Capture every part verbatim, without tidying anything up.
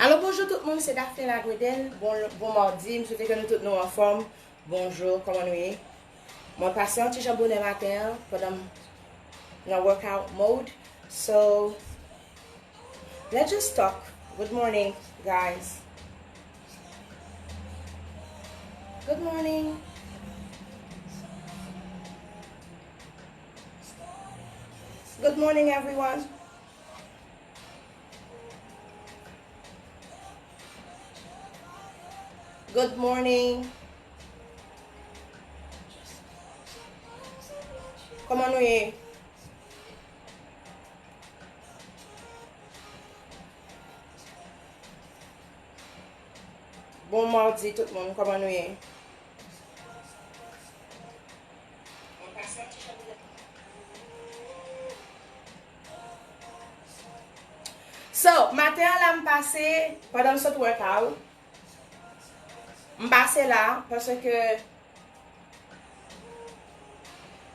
Alo, bonjou tout moun, se Daphne Lagredel. Bon, bon madi, m swete ke nou tout nou anfòm. Bonjou, kòman nou ye? Mwen pase yon ti jan bonè maten an, pandan m nan workout mode. So, let's just talk. Good morning, guys. Good morning. Good morning, everyone. Good morning. Kòman nou ye? Bon madi tout moun, kòman nou ye? So, maten an la m pase, pandan m sot workout, m pase la, paske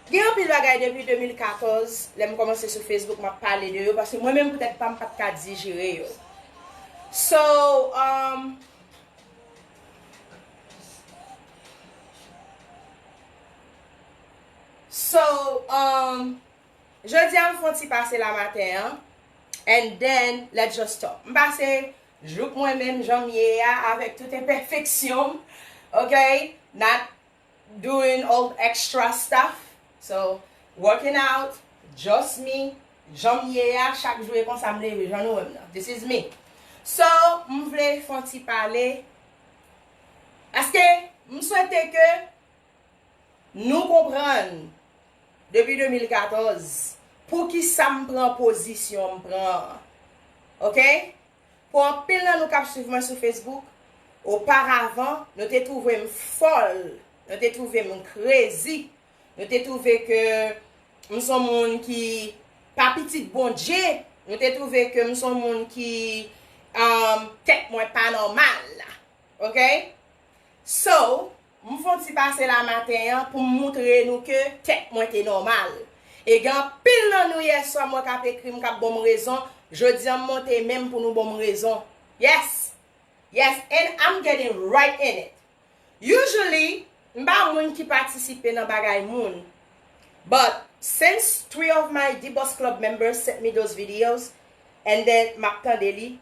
gen anpil bagay depi de mil katòz, lè m kòmanse sou Facebook, m ap pale de yo, paske mwen menm pou tèt pa m, m pa t ka dijere yo. So, um, so, um, jodi a m fè yon ti pase la maten an, and then, let's just talk. M pase jouk mwen menm jan m ye a, avèk tout enpèfeksyon m, ok? Not doing all extra stuff. So, working out, just me, jan m ye a, chak jou e konsa m leve, jan nou wè m nan. This is me. So, m vle fè yon ti pale, paske m swete ke nou konprann, depi de mil katòz, poukisa m pran pozisyon m pran an. Ok? Pou anpil nan nou k ap swiv mwen sou Facebook, oparavan, nou te twouve m fòl, nou te twouve m crazy, nou te twouve ke m s on moun ki pa pitit Bondye, nou te twouve ke m s on moun ki, um, tèt mwen pa nòmal. Ok? So, m fè yon ti pase la maten an pou m moutre nou ke tèt mwen te nòmal. E gen anpil nan nou yèswa m wè k ap ekri m, k ap ban m rezon. Jodi a m monte men m pou nou ban m rezon. Yes. Yes, and I'm getting right in it. Usually, m pa moun ki patisipe nan bagay moun. But since three of my D-Boss Club members sent me those videos, and then m ap tande li,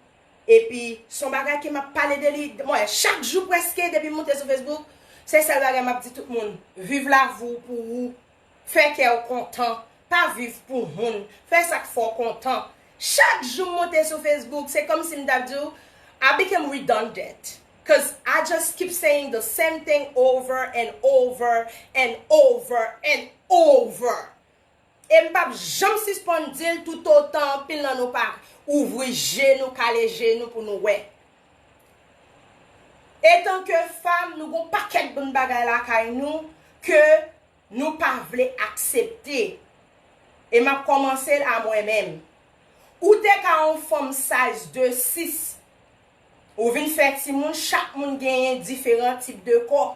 epi s on bagay ke m ap pale de li, mwen, chak jou prèske, depi m moute sou Facebook, se sèl bagay m ap di tout moun, viv lavi w pou ou, fè kè w kontan, pa viv pou moun, fè sa k fè w kontan. Chak jou m moute sou Facebook, se kòmsi m t ap di w, I became redundant. 'Cause I just keep saying the same thing over and over and over and over. E m p ap janm sispann di l toutotan anpil nan nou pa ouvri je nou, kale je nou pou nou wè. Etanke fanm, nou gon pakèt bann bagay lakay nou ke nou pa vle aksepte. E m ap kòmanse l a mwen menm. Ou te ka yon fanm size de sis, ou vin fè timoun, chak moun genyen diferan tip de kò.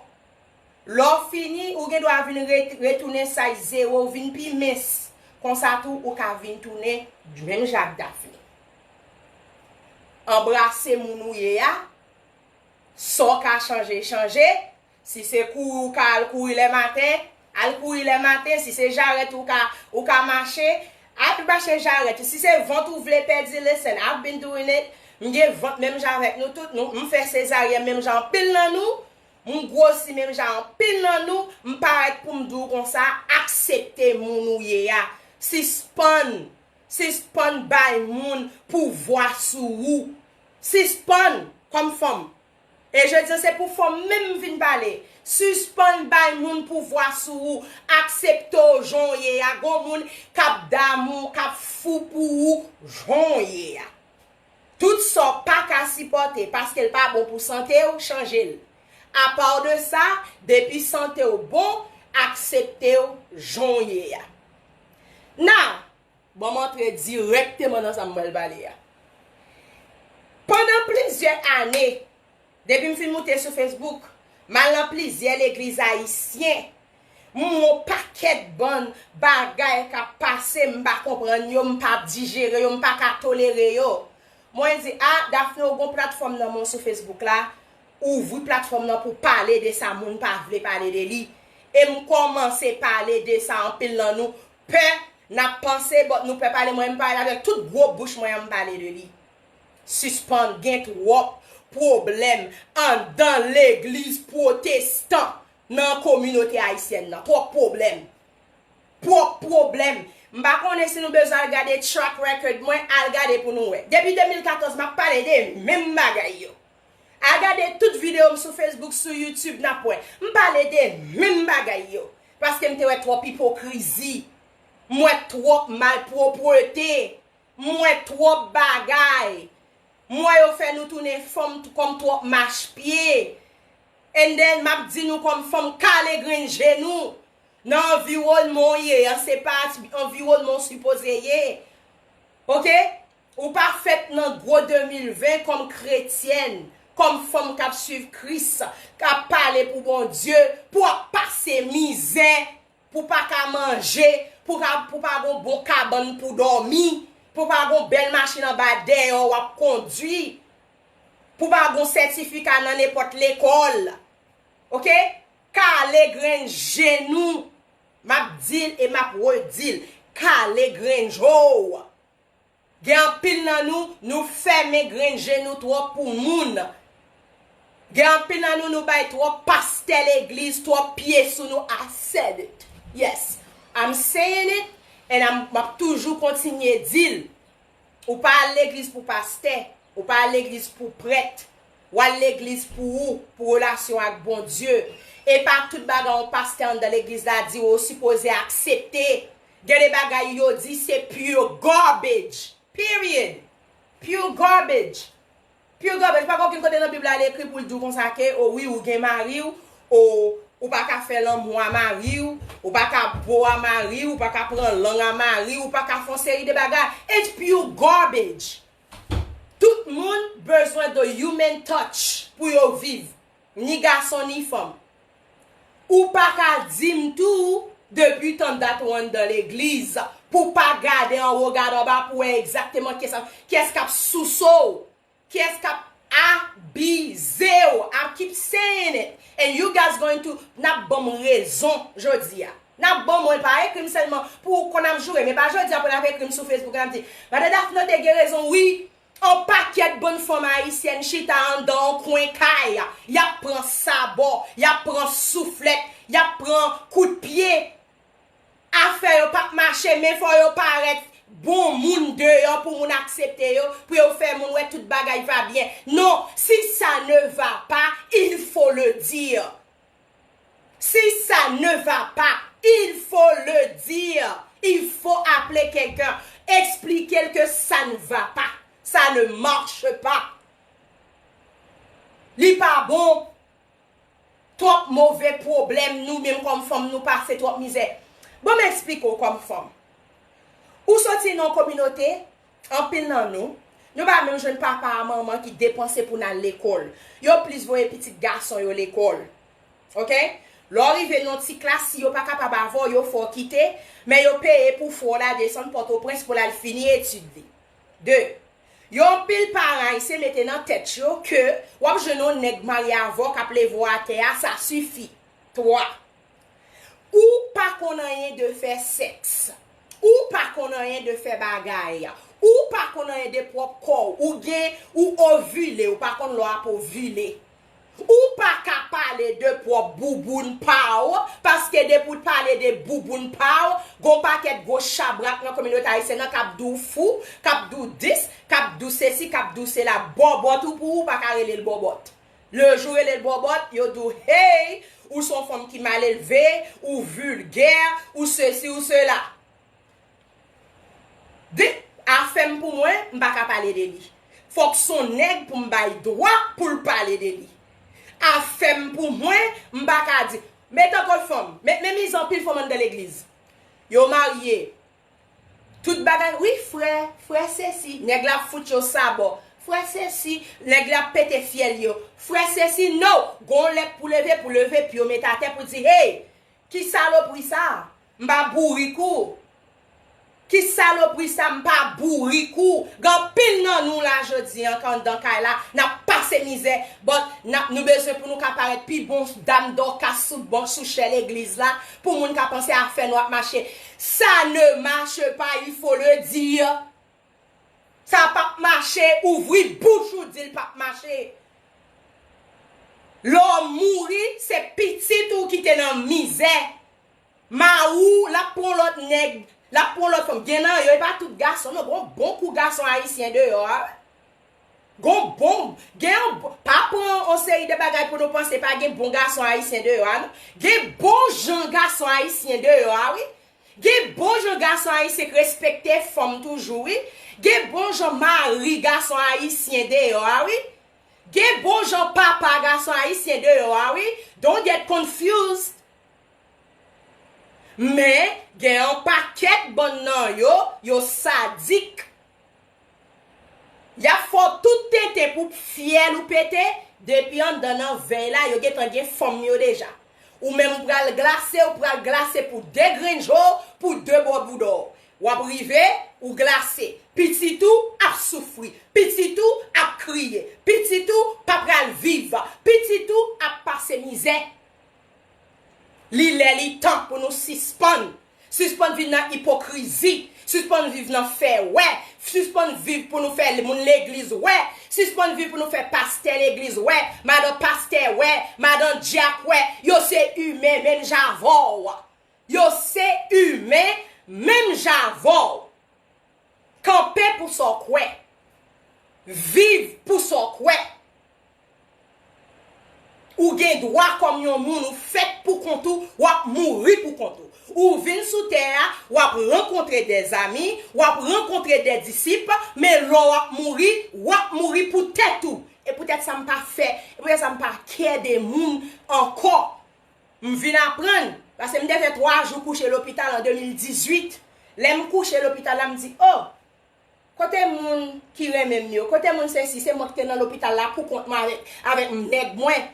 Lè w fini, ou gen dwa vin re-, retounen size zewo, ou vin pi mens. Konsa tou, ou ka vin tounen menm jan ak Daphne. Anbrase moun ou ye a, sa w ka chanje, chanje. Si se kouri ou ka al kouri lè maten, al kouri lè maten. Si se jarèt ou ka, ou ka mache, al mache jarèt. Si se vant ou vle pèdi, listen, I've been doing it. M gen vant menm jan avèk nou tout. Nou, m fè sezaryèn menm jan anpil nan nou. M gwosi menm jan anpil nan nou. M parèt pou m di w konsa, aksepte moun ou ye a. Sispann, sispann bay moun pouvwa sou ou. Sispann, kòm fanm. E jodi a se pou fanm menm m vin pale. Sispann bay moun pouvwa sou ou. Aksepte w jan w ye a. Gon moun k ap damou, k ap fou pou ou jan w ye a. Tout sa w pa ka sipòte paske l pa bon pou sante w, chanje l. Apa de sa, depi sante w bon, aksepte w jan w ye a. Now, ban m antre dirèkteman nan sa m pral pale a. Pandan plizyè ane, depi m fin moute sou Facebook, m al nan plizyè legliz ayisyen, m wè yon pakèt bann bagay k ap pase, m pa konprann yo, m pa dijere yo, m pa ka tolere yo. Mwen di, a, Daphné, ou gon platfòm nan men w sou Facebook la, ouvri platfòm nan pou pale de sa moun pa vle pale de li. E m kòmanse pale de sa, anpil nan nou pè, n ap panse, but nou pè pale, mwen m pale avèk tout gwo bouch mwen an, m pale de li. Sispann gen twòp pwoblèm anndan legliz pwotestan nan kominote ayisyèn nan. Twòp pwoblèm. Twòp pwoblèm. M pa konnen si nou bezwen al gade track record mwen, al gade pou nou wè. Depi de mil katòz, m ap pale de menm bagay yo. Al gade tout videyo m sou Facebook, sou YouTube, n ap wè. M pale de menm bagay yo. Paske m te wè twòp ipokrizi. M wè twòp malpwoprete. M wè twòp bagay. M wè yo fè nou tounen fanm t- kòm twòp machpye. And then, m ap di nou kòm fanm, kale grenn je nou. Nan anviwònman w ye an, se pa anviwònman w sipoze ye. Oke? Ou pa fèt nan gwo de mil ven kòm kretyèn, kòm fanm k ap swiv Kris, k ap pale pou Bondye, pou w ap pase mizè, pou w pa ka manje, pou w ka, pou w pa gon bon kabann pou dòmi, pou w pa gon bèl machin anba dèyè w ap kondwi, pou w pa gon sètifika nan nenpòt lekòl. Oke? Kale grenn je nou. M ap di l e m ap redi l. Kale grenn je w. Gen anpil nan nou, nou fèmen grenn je nou twòp pou moun. Gen anpil nan nou, nou bay twòp pastè legliz twòp pye sou nou. I said it. Yes, I'm saying it, and I'm, m ap toujou kontinye di l. Ou pa al legliz pou pastè, ou pa al legliz pou prèt. W al legliz pou ou, pou relasyon ak Bondye. E pa tout bagay yon pastè anndan legliz la di w, ou sipoze aksepte. Gen de bagay yo di se pure garbage. Period. Pure garbage. Pure garbage. Pa gen okenn kote nan Bib la li ekri pou l di w konsa ke, o wi, ou gen mari w, o, ou pa ka fè lanmou a mari w, ou pa ka bo a mari w, ou pa ka pran lang a mari w, ou pa ka fè yon seri de bagay. It's pure garbage. Tout moun bezwen de human touch pou yo viv. Ni gason, ni fanm. Ou pa ka di m tou, depi tan dat ou anndan legliz, pou w pa gade anwo, gade anba, pou w wè egzakteman kiyès, kiyès k ap souse w, kiyès k ap abize w. I keep saying it. And you guys going to, n ap ban m rezon jodi a. N ap ban m, mwen pa ekri m sèlman pou w konn ap joure, men pa jodi a pou n ap ekri m sou Facebook, n ap di, Madan Daphné te gen rezon, wi. On pakèt bann fanm ayisyèn chita anndan on kwen kay, y ap pran sabò, y ap pran souflèt, y ap pran kout pye. Afè yo p ap mache, men fò yo parèt bon moun deyò pou moun aksepte yo, pou yo fè moun wè tout bagay va byen. Non, si sa ne va pa, il faut le dire. Si ça ne va pas, il faut le dire. Il faut appeler quelqu'un, expliquer que ça ne va pas. Ça ne marche pas. Li pa bon. Twòp move pwoblèm, nou menm kòm fanm, nou pase twòp mizè. Bon, m eksplike w kòm fanm. Ou soti nan yon kominote, anpil nan nou, nou pa menm jwenn papa a manman ki depanse pou n al lekòl. Yo plis voye pitit gason yo lekòl. Oke? Lè w rive nan ti klas, si yo pa kapab avè w, yo fè w kite, men yo peye pou fè w la desann Pòtoprens pou l al fini etid li. De, yo anpil paran ayisyen mete nan tèt yo ke w ap jwenn yon nèg marye avè w k ap leve w atè a, sa sifi. Twa, ou pa konn anyen de fè sèks. Ou pa konn anyen de fè bagay. Ou pa konn anyen de pwòp kò w. Ou gen, ou ovile, ou pa konn lè w ap ovile. Ou pa ka pale de pwòp bouboun pa w, paske depi w pale de bouboun pa w, gon pakèt gwo chabrak nan kominote ayisyèn nan k ap di w fou, k ap di w dis, k ap di w sesi, k ap di w sela. Bòbòt ou pou ou pa ka rele l bòbòt. Lejou rele l bòbòt, yo di w, hey, ou se yon fanm ki malelve, ou vilgè, ou sesi, ou sela. De, afè m pou mwen, m pa ka pale de li. Fòk se yon nèg pou m bay dwa pou l pale de li. Afè m pou mwen, m pa ka di. Men tankou fanm, men, men mize anpil fanm anndan legliz. Yo marye. Tout bagay, wi, frè, frè sesi, nèg la ap fout yo sabò. Frè sesi, nèg la ap pete fyèl yo. Frè sesi, no! Gon lèt pou leve, pou leve pye w met atè pou di, hey! Ki salopri sa? M pa bourik ou. Ki salopri sa, m pa bourik ou? Gen anpil nan nou la jodi an k anndan kay la, n ap pase mizè, but n ap, nou bezwen pou nou ka parèt pi bon dam Dòkas sou bon, sou chè legliz la, pou moun ka panse afè nou ap mache. Ça ne marche pas, il faut le dire. Sa p ap mache, ouvri bouch ou di l p ap mache. Lè w mouri, se pitit ou ki te nan mizè. Mari w, l ap pran lòt nèg, l ap pran lòt fanm. Gen nan yo, e pa tout gason non, gon bon kou gason ayisyen deyò a. Gon bon, gen yon bon, pa pran yon seri de bagay pou nou panse pa gen bon gason ayisyen deyò a non. Gen bon jan gason ayisyen deyò a wi. Gen bon jan gason ayisyen k respekte fanm toujou wi. Gen bon jan mari gason ayisyen deyò a wi. Gen bon jan papa gason ayisyen deyò a wi. Don't get confused. Men, gen yon pakèt bann nan yo, yo sadik. Y ap fè w tout tenten pou fyèl ou pete, depi anndan nan vèy la, yo gentan gen fanm yo deja. Ou menm ou pral glase, ou pral glase pou de grenn je w, pou de bò bouda w. W ap rive, ou glase. Pitit ou ap soufri. Pitit ou ap kriye. Pitit ou pa pral viv. Pitit ou ap pase mizè. Li lè li tan pou nou sispann. Sispann viv nan ipokrizi. Sispann viv nan fè wè. Sispann viv pou nou fè moun legliz wè. Sispann viv pou nou fè pastè legliz wè. Madan pastè wè. Madan dyak wè. Yo se imen menm jan avè w. Yo se imen menm jan avè w. Kanpe pou sa w kwè. Viv pou sa w kwè. Ou gen dwa kòm yon moun, ou fèt pou kont ou, w ap mouri pou kont ou. Ou vin sou tè a, w ap rankontre dèzami, w ap rankontre dèdisip, men lè w ap mouri, w ap mouri pou tèt ou. E poutèt sa m pa fè, e poutèt sa m pa kè de moun ankò. M vin aprann, paske m te fè twa jou kouche lopital an de mil dizuit. Lè m kouche lopital la, m di, o, kote moun ki renmen m yo? Kote moun sesi? Se mwen ki te nan lopital la poukont mwen avèk, avèk nèg mwen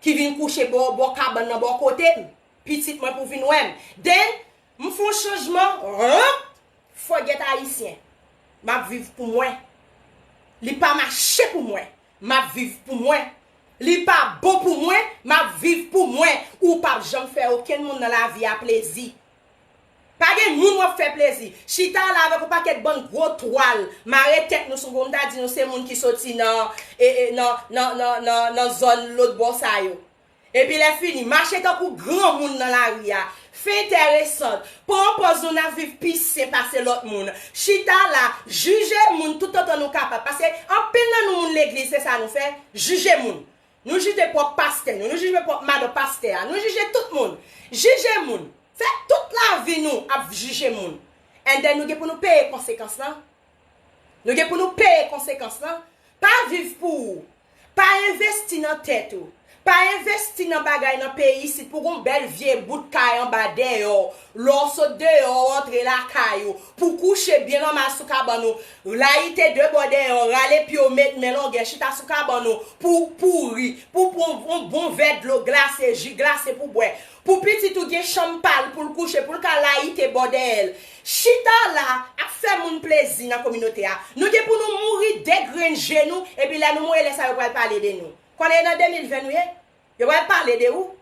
ki vin kouche bò, bò kabann nan bò kote m. Pitit mwen pou vin wè m. Then, m fè yon chanjman, ranp, forget ayisyen. M ap viv pou mwen. Li pa mache pou mwen. M ap viv pou mwen. Li pa bon pou mwen, m ap viv pou mwen. Ou p ap janm fè okenn moun nan lavi a plezi. Pa gen moun w ap fè plezi. Chita la avèk yon pakèt bann gwo twal, mare tèt nou sou gwo, m ta di nou se moun ki soti nan, e, e, nan, nan, nan, nan, nan zòn lòt bò sa yo. Epi lè fini, mache tankou granmoun nan lari a. Fè enteresan. Pran pòz nou n ap viv pi sen pase lòt moun. Chita la, jije moun toutotan nou kapab. Paske anpil nan nou moun legliz, se sa nou fè, jije moun. Nou jije pwòp pastè nou, nou jije pwòp madan pastè a, nou jije tout moun. Jije moun. Fè tout lavi nou ap jije moun. And then nou gen pou nou peye konsekans lan. Nou gen pou nou peye konsekans lan. Pa viv pou ou. Pa envesti nan tèt ou. Pa envesti nan bagay nan peyi isit pou gon bèl vye bout kay anba dèyè w. Lè w sot deyò, w antre lakay ou. Pou kouche byen nòmal sou kabann ou. Layite de bò dèyè w, rale pye w, met men longè, chita sou kabann ou. Pou pouri. Pou pran yon bon vè dlo glase, ji glase pou bwè. Pou pitit ou gen chanm pa l pou l kouche, pou l ka layite bò dèyè l. Chita la ap fè moun plezi nan kominote a. Nou gen pou nou mouri de grenn je nou, epi lè nou mouri, lè sa yo pral pale de nou. Konnen e nan de mil ven nou ye? Yo pral pale de ou.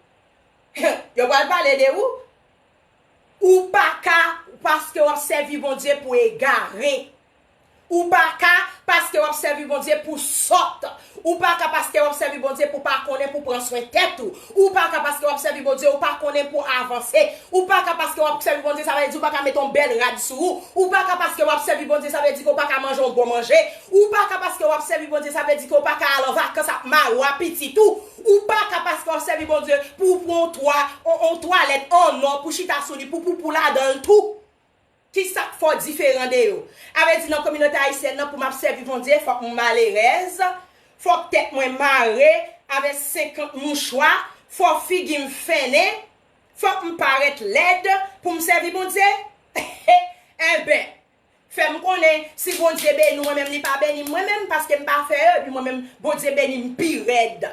Yo pral pale de ou. Ou pa ka, paske w ap sèvi Bondye pou egare. Ou pa ka, paske w ap sèvi Bondye pou sòt. Ou pa ka, paske w ap sèvi Bondye pou pa konnen, pou pran swen tèt ou. Ou pa ka, paske w ap sèvi Bondye, ou pa konnen pou avanse. Ou pa ka, paske w ap sèvi Bondye, sa vle di ou pa ka mete yon bèl rad sou ou. Ou pa ka, paske w ap sèvi Bondye, sa vle di ke w pa ka manje yon bon manje. Ou pa ka, paske w ap sèvi Bondye, sa vle di ke w pa ka al an vakans ak mari w ak pitit ou. Ou pa ka, paske w ap sèvi Bondye, pou w pran yon twa, yon, yon twalèt an nò, pou chita sou li, pou poupou ladan l tou. Ki sa k fè w diferan de yo? A vle di nan kominote ayisyèn nan, pou m ap sèvi Bondye, fòk m malerèz, fòk tèt mwen mare avèk senkant mouchwa, fò figi m fennen, fòk m parèt lèd pou m sèvi Bondye? Enben, fè m konnen si Bondye beni w, mwen menm li pa beni m, mwen menm, paske m pa fè yo, epi mwen menm, Bondye beni m pi rèd.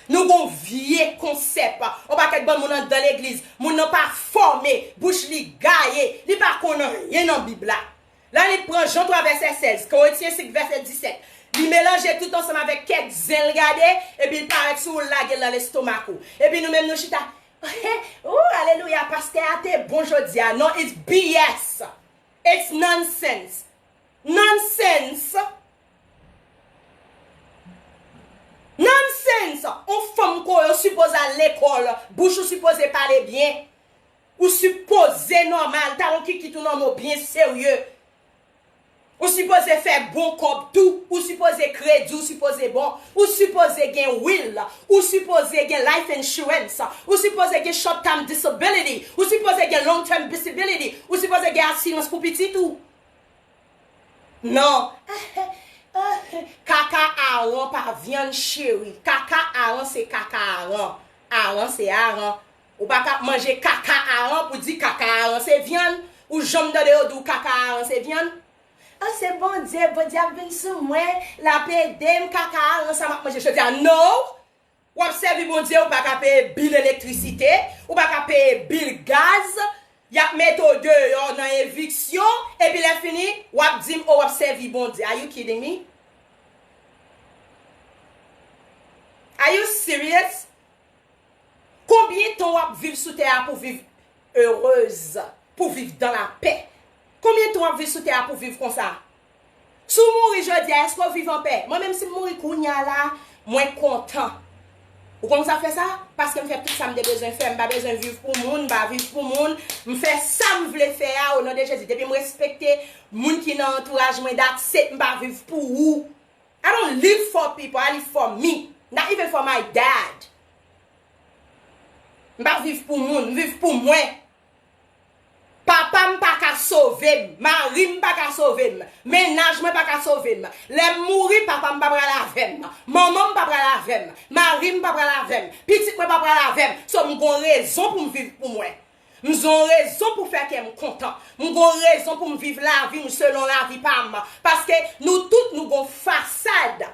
Nou gon vye konsèp. On pakèt bann moun anndan legliz. Moun nan pa fòme, bouch li gaye, li pa konn anyen nan Bib la. La li pran Jan twa vèsè sèz, Korentyen senk vèsè disèt. Li melanje tout ansanm avèk kèk zen l gade, epi l parèt sou ou, l lage l nan lestomak ou. Epi nou menm nou chita, oh, alelouya, pastè a te bon jodi a. Non, it's B S. It's nonsense. Nonsense. Nonsense. On fanm koyo sipoze al lekòl, bouch ou sipoze pale byen. Ou sipoze nòmal, talon kikit ou nan men w byen serye. Ou sipoze fè bon kòb tou, ou sipoze kredi, ou sipoze bon, ou sipoze gen will, ou sipoze gen life insurance, ou sipoze gen short term disability, ou sipoze gen long term disability, ou sipoze gen asirans pou pitit ou. Non. Kaka aran pa vyann cheri. Kaka aran se kaka aran. Aran se aran. Ou pa ka ap manje kaka aran pou di kaka aran se vyann. Ou janm tande yo di w kaka aran se vyann? Ah, se Bondye, Bondye ap vin sou mwen, l ap ede m, kaka aran sa m ap manje jodi a. No! W ap sèvi Bondye, ou pa ka peye bil elektrisite, ou pa ka peye bil gaz, y ap mete w deyò nan eviksyon, epi lè fini, w ap di m, oh, w ap sèvi Bondye. Are you kidding me? Are you serious? Konbyen tan w ap viv sou tè a pou viv erez, pou viv dan lapè? Konbyen tan w ap viv sou tè a pou viv konsa? Si w mouri jodi a, èske w viv anpè? Mwen menm si m mouri kounye a la, mwen kontan. Ou konn sa fè sa? Paske m fè tout sa m te bezwen fè. M pa bezwen viv pou moun, m pa viv pou moun. M fè sa m vle fè a, o non de Jezi. Depi m respekte moun ki nan antouraj mwen, that's it, m pa viv pou ou. I don't live for people, I live for me. Not even for my dad. M pa viv pou moun, m viv pou mwen. Papa m pa ka sove m, mari m pa ka sove m, mennaj mwen pa ka sove m. Lè m mouri, papa m pa pral avè m, manman m pa pral avè m, mari m pa pral avè m, pitit mwen pa pral avè m. So, m gon rezon pou m viv pou mwen. M gon rezon pou fè kè m kontan. M gon rezon pou m viv lavi m selon lavi pa m. Paske nou tout nou gon fasad.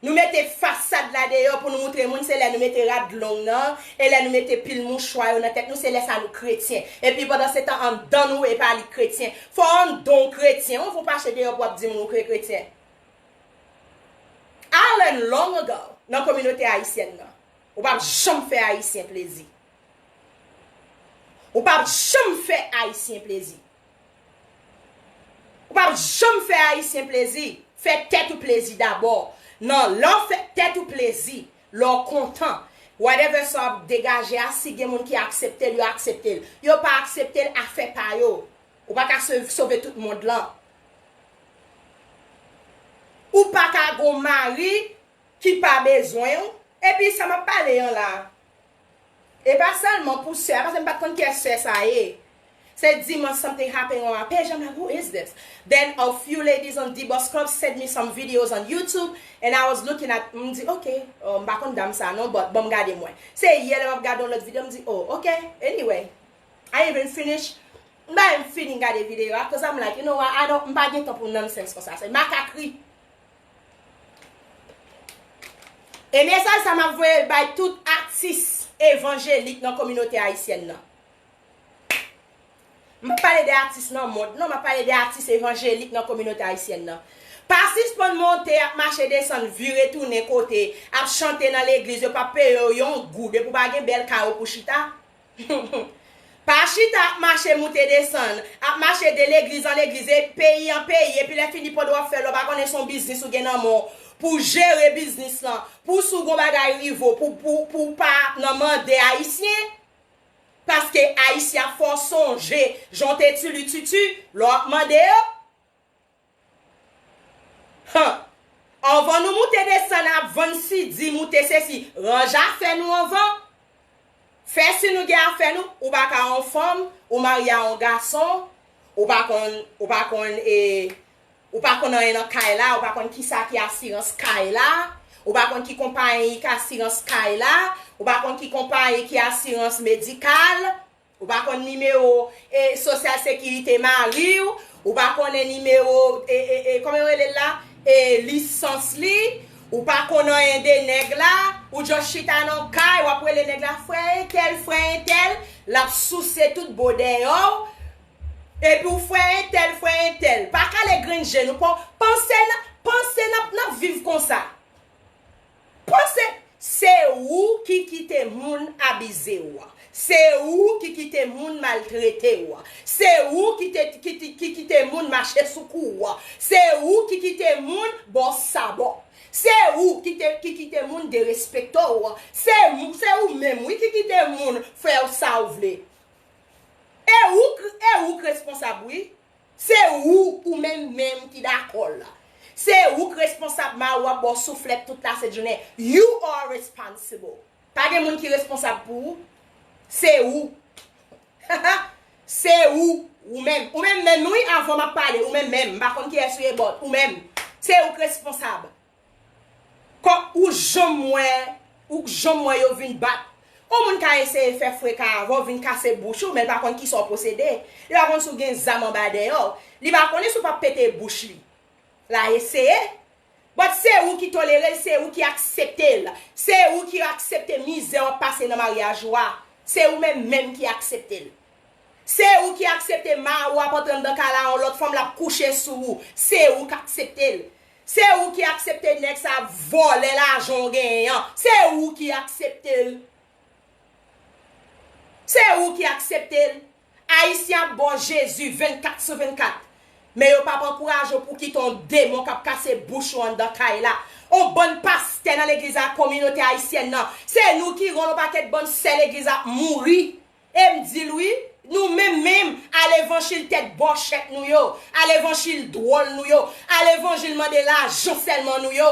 Nou mete fasad la deyò pou nou moutre moun, se lè nou mete rad long nan, e lè nou mete pil mouchwa yo nan tèt nou, se lè sa nou kretyen. Epi pandan se tan anndan nou e pa li kretyen. Fò anndan w kretyen, ou fè w mache deyò pou w ap di moun ou kretyen. I learn long ago nan kominote ayisyèn nan. Ou p ap janm fè ayisyen plezi. Ou p ap janm fè ayisyen plezi. Ou p ap janm fè ayisyen plezi. Fè tèt ou plezi dabò. Nan lè w fè tèt ou plezi, lè w kontan, whatever sa w ap degaje a, si gen moun ki aksepte l, yo aksepte l. Yo pa aksepte l, afè pa yo. Ou pa ka sove tout mond lan. Ou pa ka gon mari ki pa bezwen w. Epi sa m ap pale an la, e pa sèlman pou sè a, paske m pa t konn kiyès sè sa ye. Se dimanch something happen on my page. I'm like, who is this? Then a few ladies on D-Boss Club sent me some videos on YouTube, and I was looking at, m di, ok, oh, m pa konn dam sa non, but ban m gade mwen. Se yè lè m ap gade yon lòt videyo, m di, oh, ok, anyway. I even finish, m pa menm fini gade videyo a, cause I'm like, you know what, I don't, m pa gen tan pou nonsense konsa, se makakri. E mesaj sa m ap voye bay tout atis evanjelik nan kominote ayisyèn nan. M pa pale de atis nan mond, non, m ap pale de atis evanjelik nan kominote ayisyèn nan. Pa sispann monte, ap mache desann, vire tounen kote, ap chante nan legliz, yo p ap peye w yon goud, epi w pa gen bèl kay ou pou chita. Pa chita ap mache moute desann, ap mache de legliz an legliz, e peyi an peyi, epi lè fini pandan w ap fè l, ou pa konnen se yon biznis ou gen nan men w, pou jere biznis lan, pou si w gon bagay rive w, pou, pou, pou w pa nan mande ayisyen, paske ayisyen ap fè w sonje jan w te tilititi lè w ap mande yo. Han! Anvan nou moute desann ap vann sidi, moute sesi, ranje afè nou anvan. Fè si nou gen afè nou, ou pa ka yon fanm, ou marye a yon gason, ou pa konn, ou pa konn, e, ou pa konn anyen nan kay la, ou pa konn kisa ki asirans kay la, ou pa konn ki konpayi ki asirans kay la, ou pa konn ki konpayi ki asirans medikal. Ou pa konn nimewo, e, sosyal sekirite mari w, ou pa konnen nimewo, e, e, e, kòman yo rele l la? E, lisans li, ou pa konn anyen de nèg la, Ou just chita nan kay, w ap rele nèg la, "Frè entèl, frè entèl," l ap souse tout bo dèyè w. Epi w, "Frè entèl, frè entèl." Pa kale grenn je nou. Pa, panse n, panse n ap, n ap viv konsa. Panse, se ou ki kite moun abize w. Se ou ki kite moun maltrete w. Se ou ki te, ki, ki, ki kite moun mache sou kou w. Se ou ki kite moun ba w sabò. Se ou ki te, ki kite moun derespekte w. Se, se ou menm, wi, ki kite moun fè w sa w vle. E ou k, e ou k responsab, wi. Se ou, ou menm menm ki dakò la. Se ou k responsab, mari w ap ba w souflèt tout lasent jounen. You are responsible. Pa gen moun ki responsab pou ou. Se ou. Se ou, ou menm. Ou menm menm, wi, avan m ap pale, ou menm menm. M pa konn kiyès ou ye, but ou menm. Se ou k responsab. Kò, ou janm wè, ou janm wè yo vin bat. Yon moun ka eseye fè freka avè w, vin kase bouch ou, men l pa konn kisa w posede. Li pa konn si w gen zam anba dèyè w. Li pa konnen si w p ap pete bouch li. L a eseye. But se ou ki tolere l, se ou ki aksepte l. Se ou ki aksepte mizè w ap pase nan maryaj ou a. Se ou menm menm ki aksepte l. Se ou ki aksepte mari w ap antre anndan kay la, yon lòt fanm l ap kouche sou ou. Se ou k aksepte l. Se ou ki aksepte nèg sa ap vòlè lajan w genyen an. Se ou ki aksepte l. Se ou ki aksepte l. Ayisyen ap ba w Jezi vennkat sou vennkat. Men yo p ap ankouraje w pou w kite yon demon k ap kase bouch ou anndan kay la. On bann pastè nan legliz la, kominote ayisyèn nan. Se nou ki rann yon pakèt bann sè legliz ap mouri. E m di l wi, nou menm menm, a levanjil tèt bòchèt nou yo, a levanjil dwòl nou yo, a levanjil mande lajan sèlman nou yo,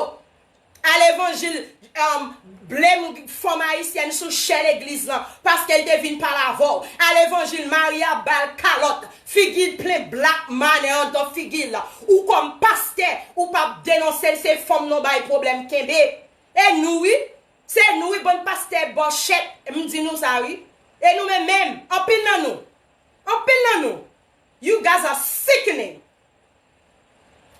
a levanjil, um, blame fanm ayisyèn sou chè legliz lan, paske l te vin pale avè w, a levanjil mari a ba l kalòt, figi l plen black money anndan figi l, ou kòm pastè, ou p ap denonse l, se fanm nan w bay pwoblèm kenbe. E nou wi, se nou wi, bann pastè bòchèt, m di nou sa wi. E nou menm menm, anpil nan nou, anpil nan nou, you guys are sickening.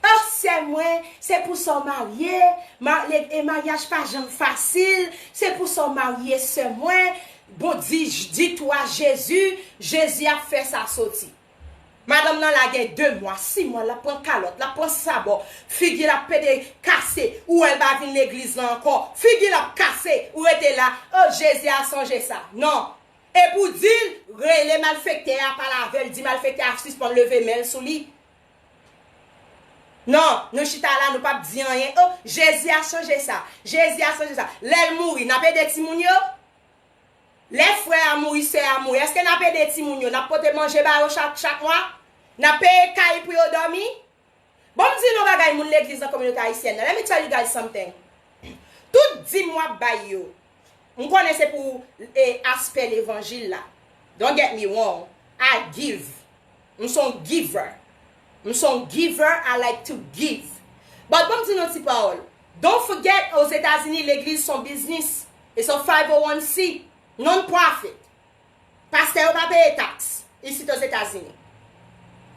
Oh, sè mwen, se pou sa w marye, ma, le, e maryaj pa janm fasil, se pou sa w marye, sè mwen. Bon, di, di tou a Jezi, Jezi ap fè sa soti. Madanm nan la gen de mwa, sis mwa, l ap pran kalòt, l ap pran sabò, figi l ap pete kase, ou wè l pa vin legliz lan ankò, figi l ap kase, ou rete la, oh, Jezi a sonje sa. Non. E pou di l, rele malfektè a, pale avè l, di malfektè a sispann leve men l sou li. Non, nou chita la, nou p ap di anyen. Oh, Jezi a chanje sa. Jezi a chanje sa. Lè l mouri, n ap ede timoun yo? Lè frè a mouri, sè a mouri, èske n ap ede timoun yo? N ap pote manje ba yo chak, chak mwa? N ap peye kay pou yo dòmi? Bon, m di nou bagay, moun legliz nan kominote ayisyèn nan. Let me tell you guys something. Tout dim w ap bay yo, m konnen se pou, e, aspè levanjil la. Don't get me wrong. I give. M se yon giver. M se yon giver, I like to give. But bon, m di nou ti pawòl. Don't forget, Ozetazini, legliz se yon biznis. It's a five oh one C, non-profit. Pastè yo pa peye taks isit Ozetazini.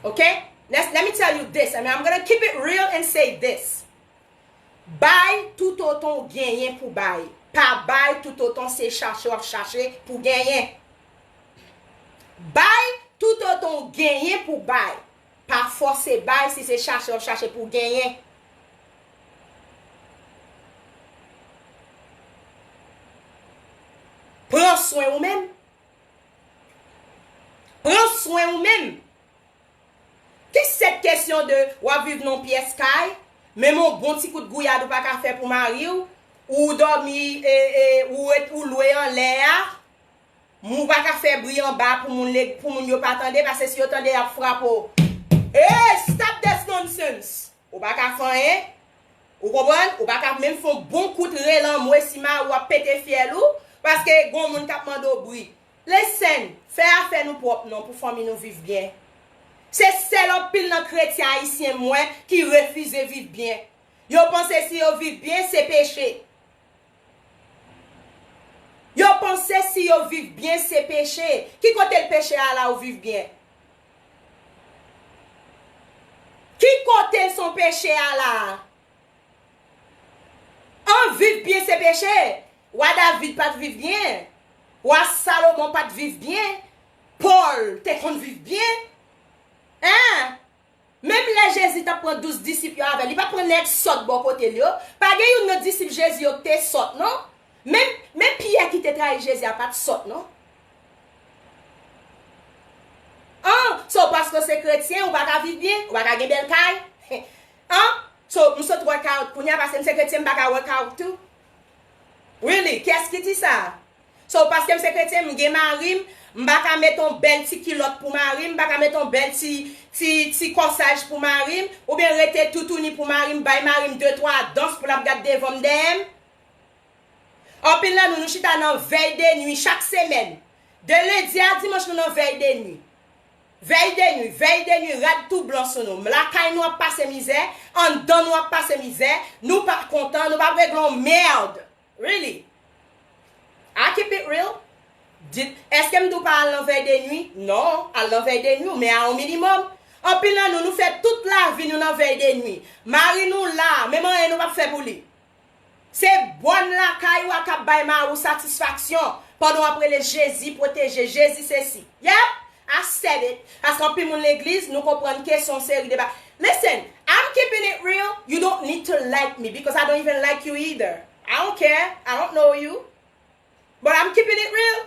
Ok? Let's, let me tell you this, and I'm gonna keep it real and say this. Bay toutotan w genyen pou bay. Pa bay toutotan se chache w ap chache pou genyen. Bay toutotan w genyen pou bay. Pa fòse bay si se chache w ap chache pou genyen. Pran swen ou menm. Pran swen ou menm. Ki sèt kesyon de w ap viv nan yon pyès kay, menm yon bon ti kout gouyad ou pa ka fè pou mari w, ou dòmi, e, e, ou ret, ou lwe anlè a, ou pa ka fè bri anba pou moun, pou moun yo pa tande, paske si yo tande, y ap frape w. Hey, stop this nonsense! Ou pa ka fè anyen. Ou konprann? Ou pa ka menm fè yon bon kout rele anmwe si mari w ap pete fyèl ou, paske gon moun k ap mande w bri. Listen, fè afè nou pwòp non pou fanmi nou viv byen. Se sèl anpil nan kretyen ayisyen m wè ki refize viv byen. Yo panse si yo viv byen, se peche. Yo panse si yo viv byen, se peche. Ki kote l peche a la ou viv byen? Ki kote l se yon peche a la? An, viv byen se peche. Wa David pa t viv byen. Wa Salomon pa t viv byen. Pòl te konn viv byen. Hein? Menm lè Jezi t ap pran douz disip yo avè l, li pa t pran nèg sòt bò kote l yo. Pa gen youn nan disip Jezi yo ki te sòt, non. Menm, menm Pyè ki te trayi Jezi a pa t sòt, non. An, so paske w se kretyen, ou pa ka viv byen, ou pa ka gen bèl kay. An, so m sot workout kounye a paske m se kretyen, m pa ka workout tou. Really? Kiyès ki di sa? So, paske m se kretyen, m gen mari m, m pa ka met yon bèl ti kilòt pou mari m, m pa ka met yon bèl ti, ti, ti kòsaj pou mari m, oubyen rete toutouni pou mari m, bay mari m de twa dans pou l ap gad devan m dèyè m. Anpil nan nou, nou chita nan vèy de nwi chak semèn. De lendi a dimanch, nou nan vèy de nwi. Vèy de nwi, vèy de nwi, rad tou blan sou nou. Lakay nou ap pase mizè, anndan nou ap pase mizè, nou pa kontan, nou pa regle yon mèd. Really? I keep it real. Di, èske m di w pa al nan vèy de nwi? Non, al nan vèy de nwi, men a yon minimòm. Anpil nan nou, nou fè tout lavi nou nan vèy de nwi. Mari nou la, menm anyen nou p ap fè pou li. Se bòn lakay ou a k ap bay mari w satisfaksyon pandan w ap rele Jezi pwoteje, Jezi sesi. Yep, I said it. Paske anpil moun legliz, nou konprann ke se yon seri de ba-, Listen, I'm keeping it real. You don't need to like me because I don't even like you either. I don't care. I don't know you. But I'm keeping it real.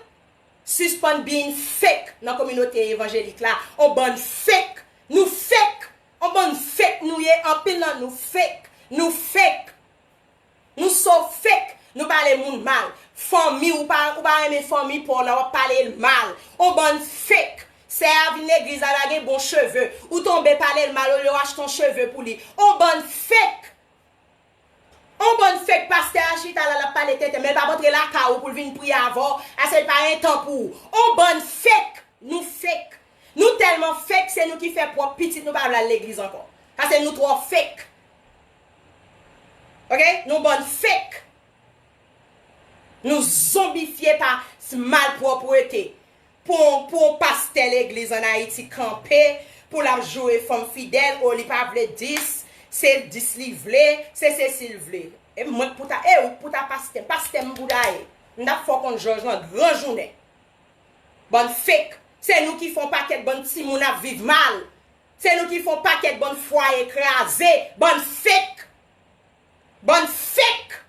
Sispann being fake nan kominote evanjelik la. On bann fake. Nou fake. On bann fake nou ye. Anpil nan nou fake. Nou fake. Nou so fake. Nou pale moun mal. Fanmi ou pa, ou pa renmen fanmi pa w la, w ap pale l mal. On bann fake. Sè a vin legliz la, la gen bon cheve. Ou tonbe pale l mal olye w achte yon cheve pou li. On bann fake. On bann fake, pastè a chita la, l ap pale tenten, men l p ap antre lakay ou pou l vin priye avè w, paske l pa gen tan pou ou. On bann fake, nou fake. Nou tèlman fake, se nou ki fè pwòp pitit nou pa vle al legliz ankò. Paske nou twò fake. Oke? Nou bann fake. Nou zonbifye pa s-, malpwòpte. Pou, pou yon pastè legliz ann Ayiti kanpe, pou l ap joure fanm fidèl, o li pa vle dis, se dis li vle, se sesi l vle. E mwen k pou ta, e ou k pou ta pastè m, pastè m pou ta ye. M t ap fè w konn jòj nan gran jounen. Bann fake. Se nou ki fè yon pakèt bann timoun ap viv mal. Se nou ki fè yon pakèt bann fwaye kraze. Bann fake. Bann fake.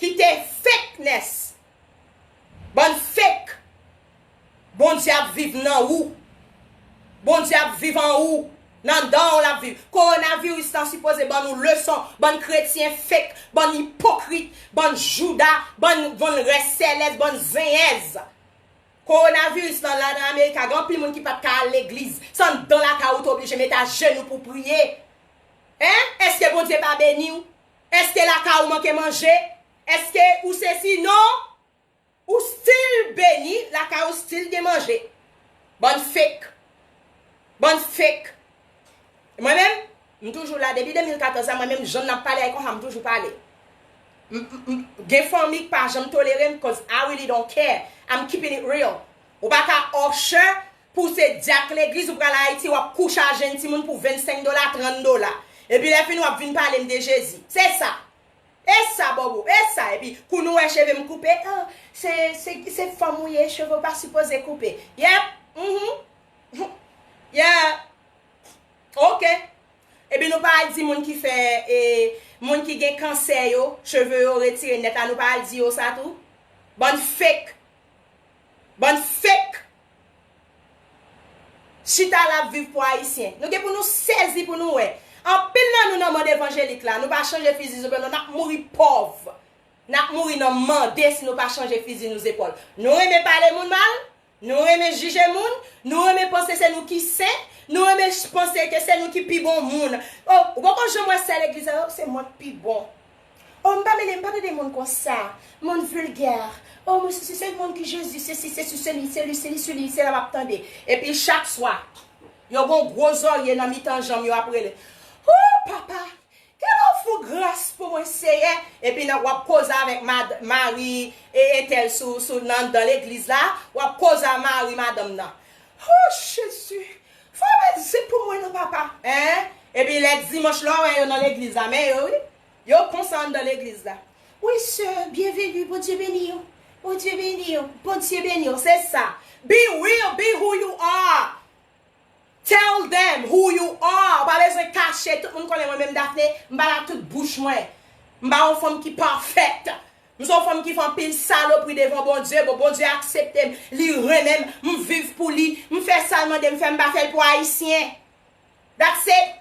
Kite fakeness. Bann fake. Bondye ap viv nan ou. Bondye ap viv an ou. Nan dan w l ap viv. Kowonaviris la sipoze ban nou leson. Bann kretyen fake. Bann ipokrit. Bann jouda. Bann, bann rès sèlès. Bann zenyèz. Kowonaviris lan la nan Amerika, gen anpil moun ki pa t ka al legliz. Se anndan lakay ou te oblije met ajenou pou priye. Hein? Èske Bondye pa beni w? Èske lakay ou manke manje? Èske ou sesi? Non. Ou still beni, lakay ou still gen manje. Bann fake. Bann fake. Mwen menm, m toujou la. Depi de mil katòz la, mwen menm, jan n ap pale a konsa, m toujou pale. M, m, m, gen fanmi k pa janm tolere m, 'cause I really don't care. I'm keeping it real. Ou pa ka usher pou se dyak legliz, ou pral Ayiti, w ap kouche a jenn timoun pou vennsenk dola, trant dola. Epi lè fini, w ap vin pale m de Jezi. Se sa. E sa, bòbò, e sa. Epi, kou nou wè cheve m koupe, ah, se, se, se fanm ou ye, cheve w pa sipoze koupe. Yep, mhm. Yeah. Ok. Epi nou pa al di moun ki fè, e, moun ki gen kansè yo, cheve yo retire nèt la, nou pa al di yo sa tou? Bann fake. Bann fake. Chita la ap viv pou Ayisyen. Nou gen pou nou sezi pou nou wè. Anpil nan nou nan mond evanjelik la, nou pa chanje fizi nou, nou, n ap mouri pòv. N ap mouri nan mande si nou pa chanje fizi nou zepòl. Nou renmen pale moun mal, nou renmen jije moun, nou renmen panse se nou ki sen, nou renmen ch-, panse ke se nou ki pi bon moun. Oh, ou poko janm wè sè legliz la, oh, se mwen k pi bon. Oh, m pa mele, m pa tande moun konsa. Moun vilgè. Oh, mwen sesi se moun ki Jezi, sesi, se sou se li, se li, se li, sou li, se la m ap tande. Epi chak swa, yo gon gwo zòrye nan mitan janm yo ap rele. Oh, papa! Ke w fè gras pou mwen, Seyè. Epi nan, w ap koze avèk mad-, mari e entèl sou, sou, nan, nan legliz la, w ap koze a mari madanm nan. Oh, Jezi, fè w mèt zip pou mwen non, papa. Hein? Epi lè dimanch la, w wè yo nan legliz la, men yo, wi. Yo konsa anndan legliz la. Wi, sè, byenveni, Bondye beni w. Bondye beni w. Bondye beni w, se sa. Be real, be who you are. Tell them who you are. Ou pa bezwen kache, tout moun konnen mwen menm Daphné, m pa la tout bouch mwen. M pa yon fanm ki pafèt. M se yon fanm ki fè anpil salopri devan Bondye. Bon, Bondye aksepte m, li renmen m, m viv pou li, m fè sa l mande m fè, m pa fè l pou Ayisyen. That's it.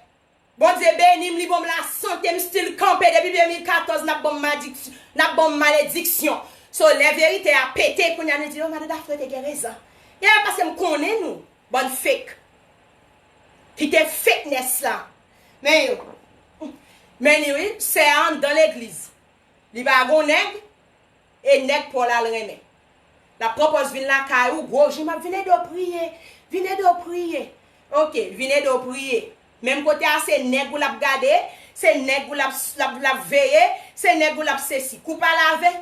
Bondye beni m, li ban m lasante, m still kanpe depi de mil katòz, n ap ban m madiksyon, n ap ban m malediksyon. So, lè verite a pete, kounye a nou di, oh, madan Daphné te gen rezon. Yeah, paske m konnen nou, bann fake. Kite fakeness la. Men, men wi, sè a anndan legliz. Li pa gon nèg, e nèg pa w la l renmen. L ap pran pòz vin lakay ou, gwo jou, m ap vin ede w priye, vin ede w priye. Oke, vin ede w priye. Menm kote a, se nèg ou l ap gade, se nèg ou l ap, l ap, l ap veye, se nèg ou l ap sesi. Kou pa lave.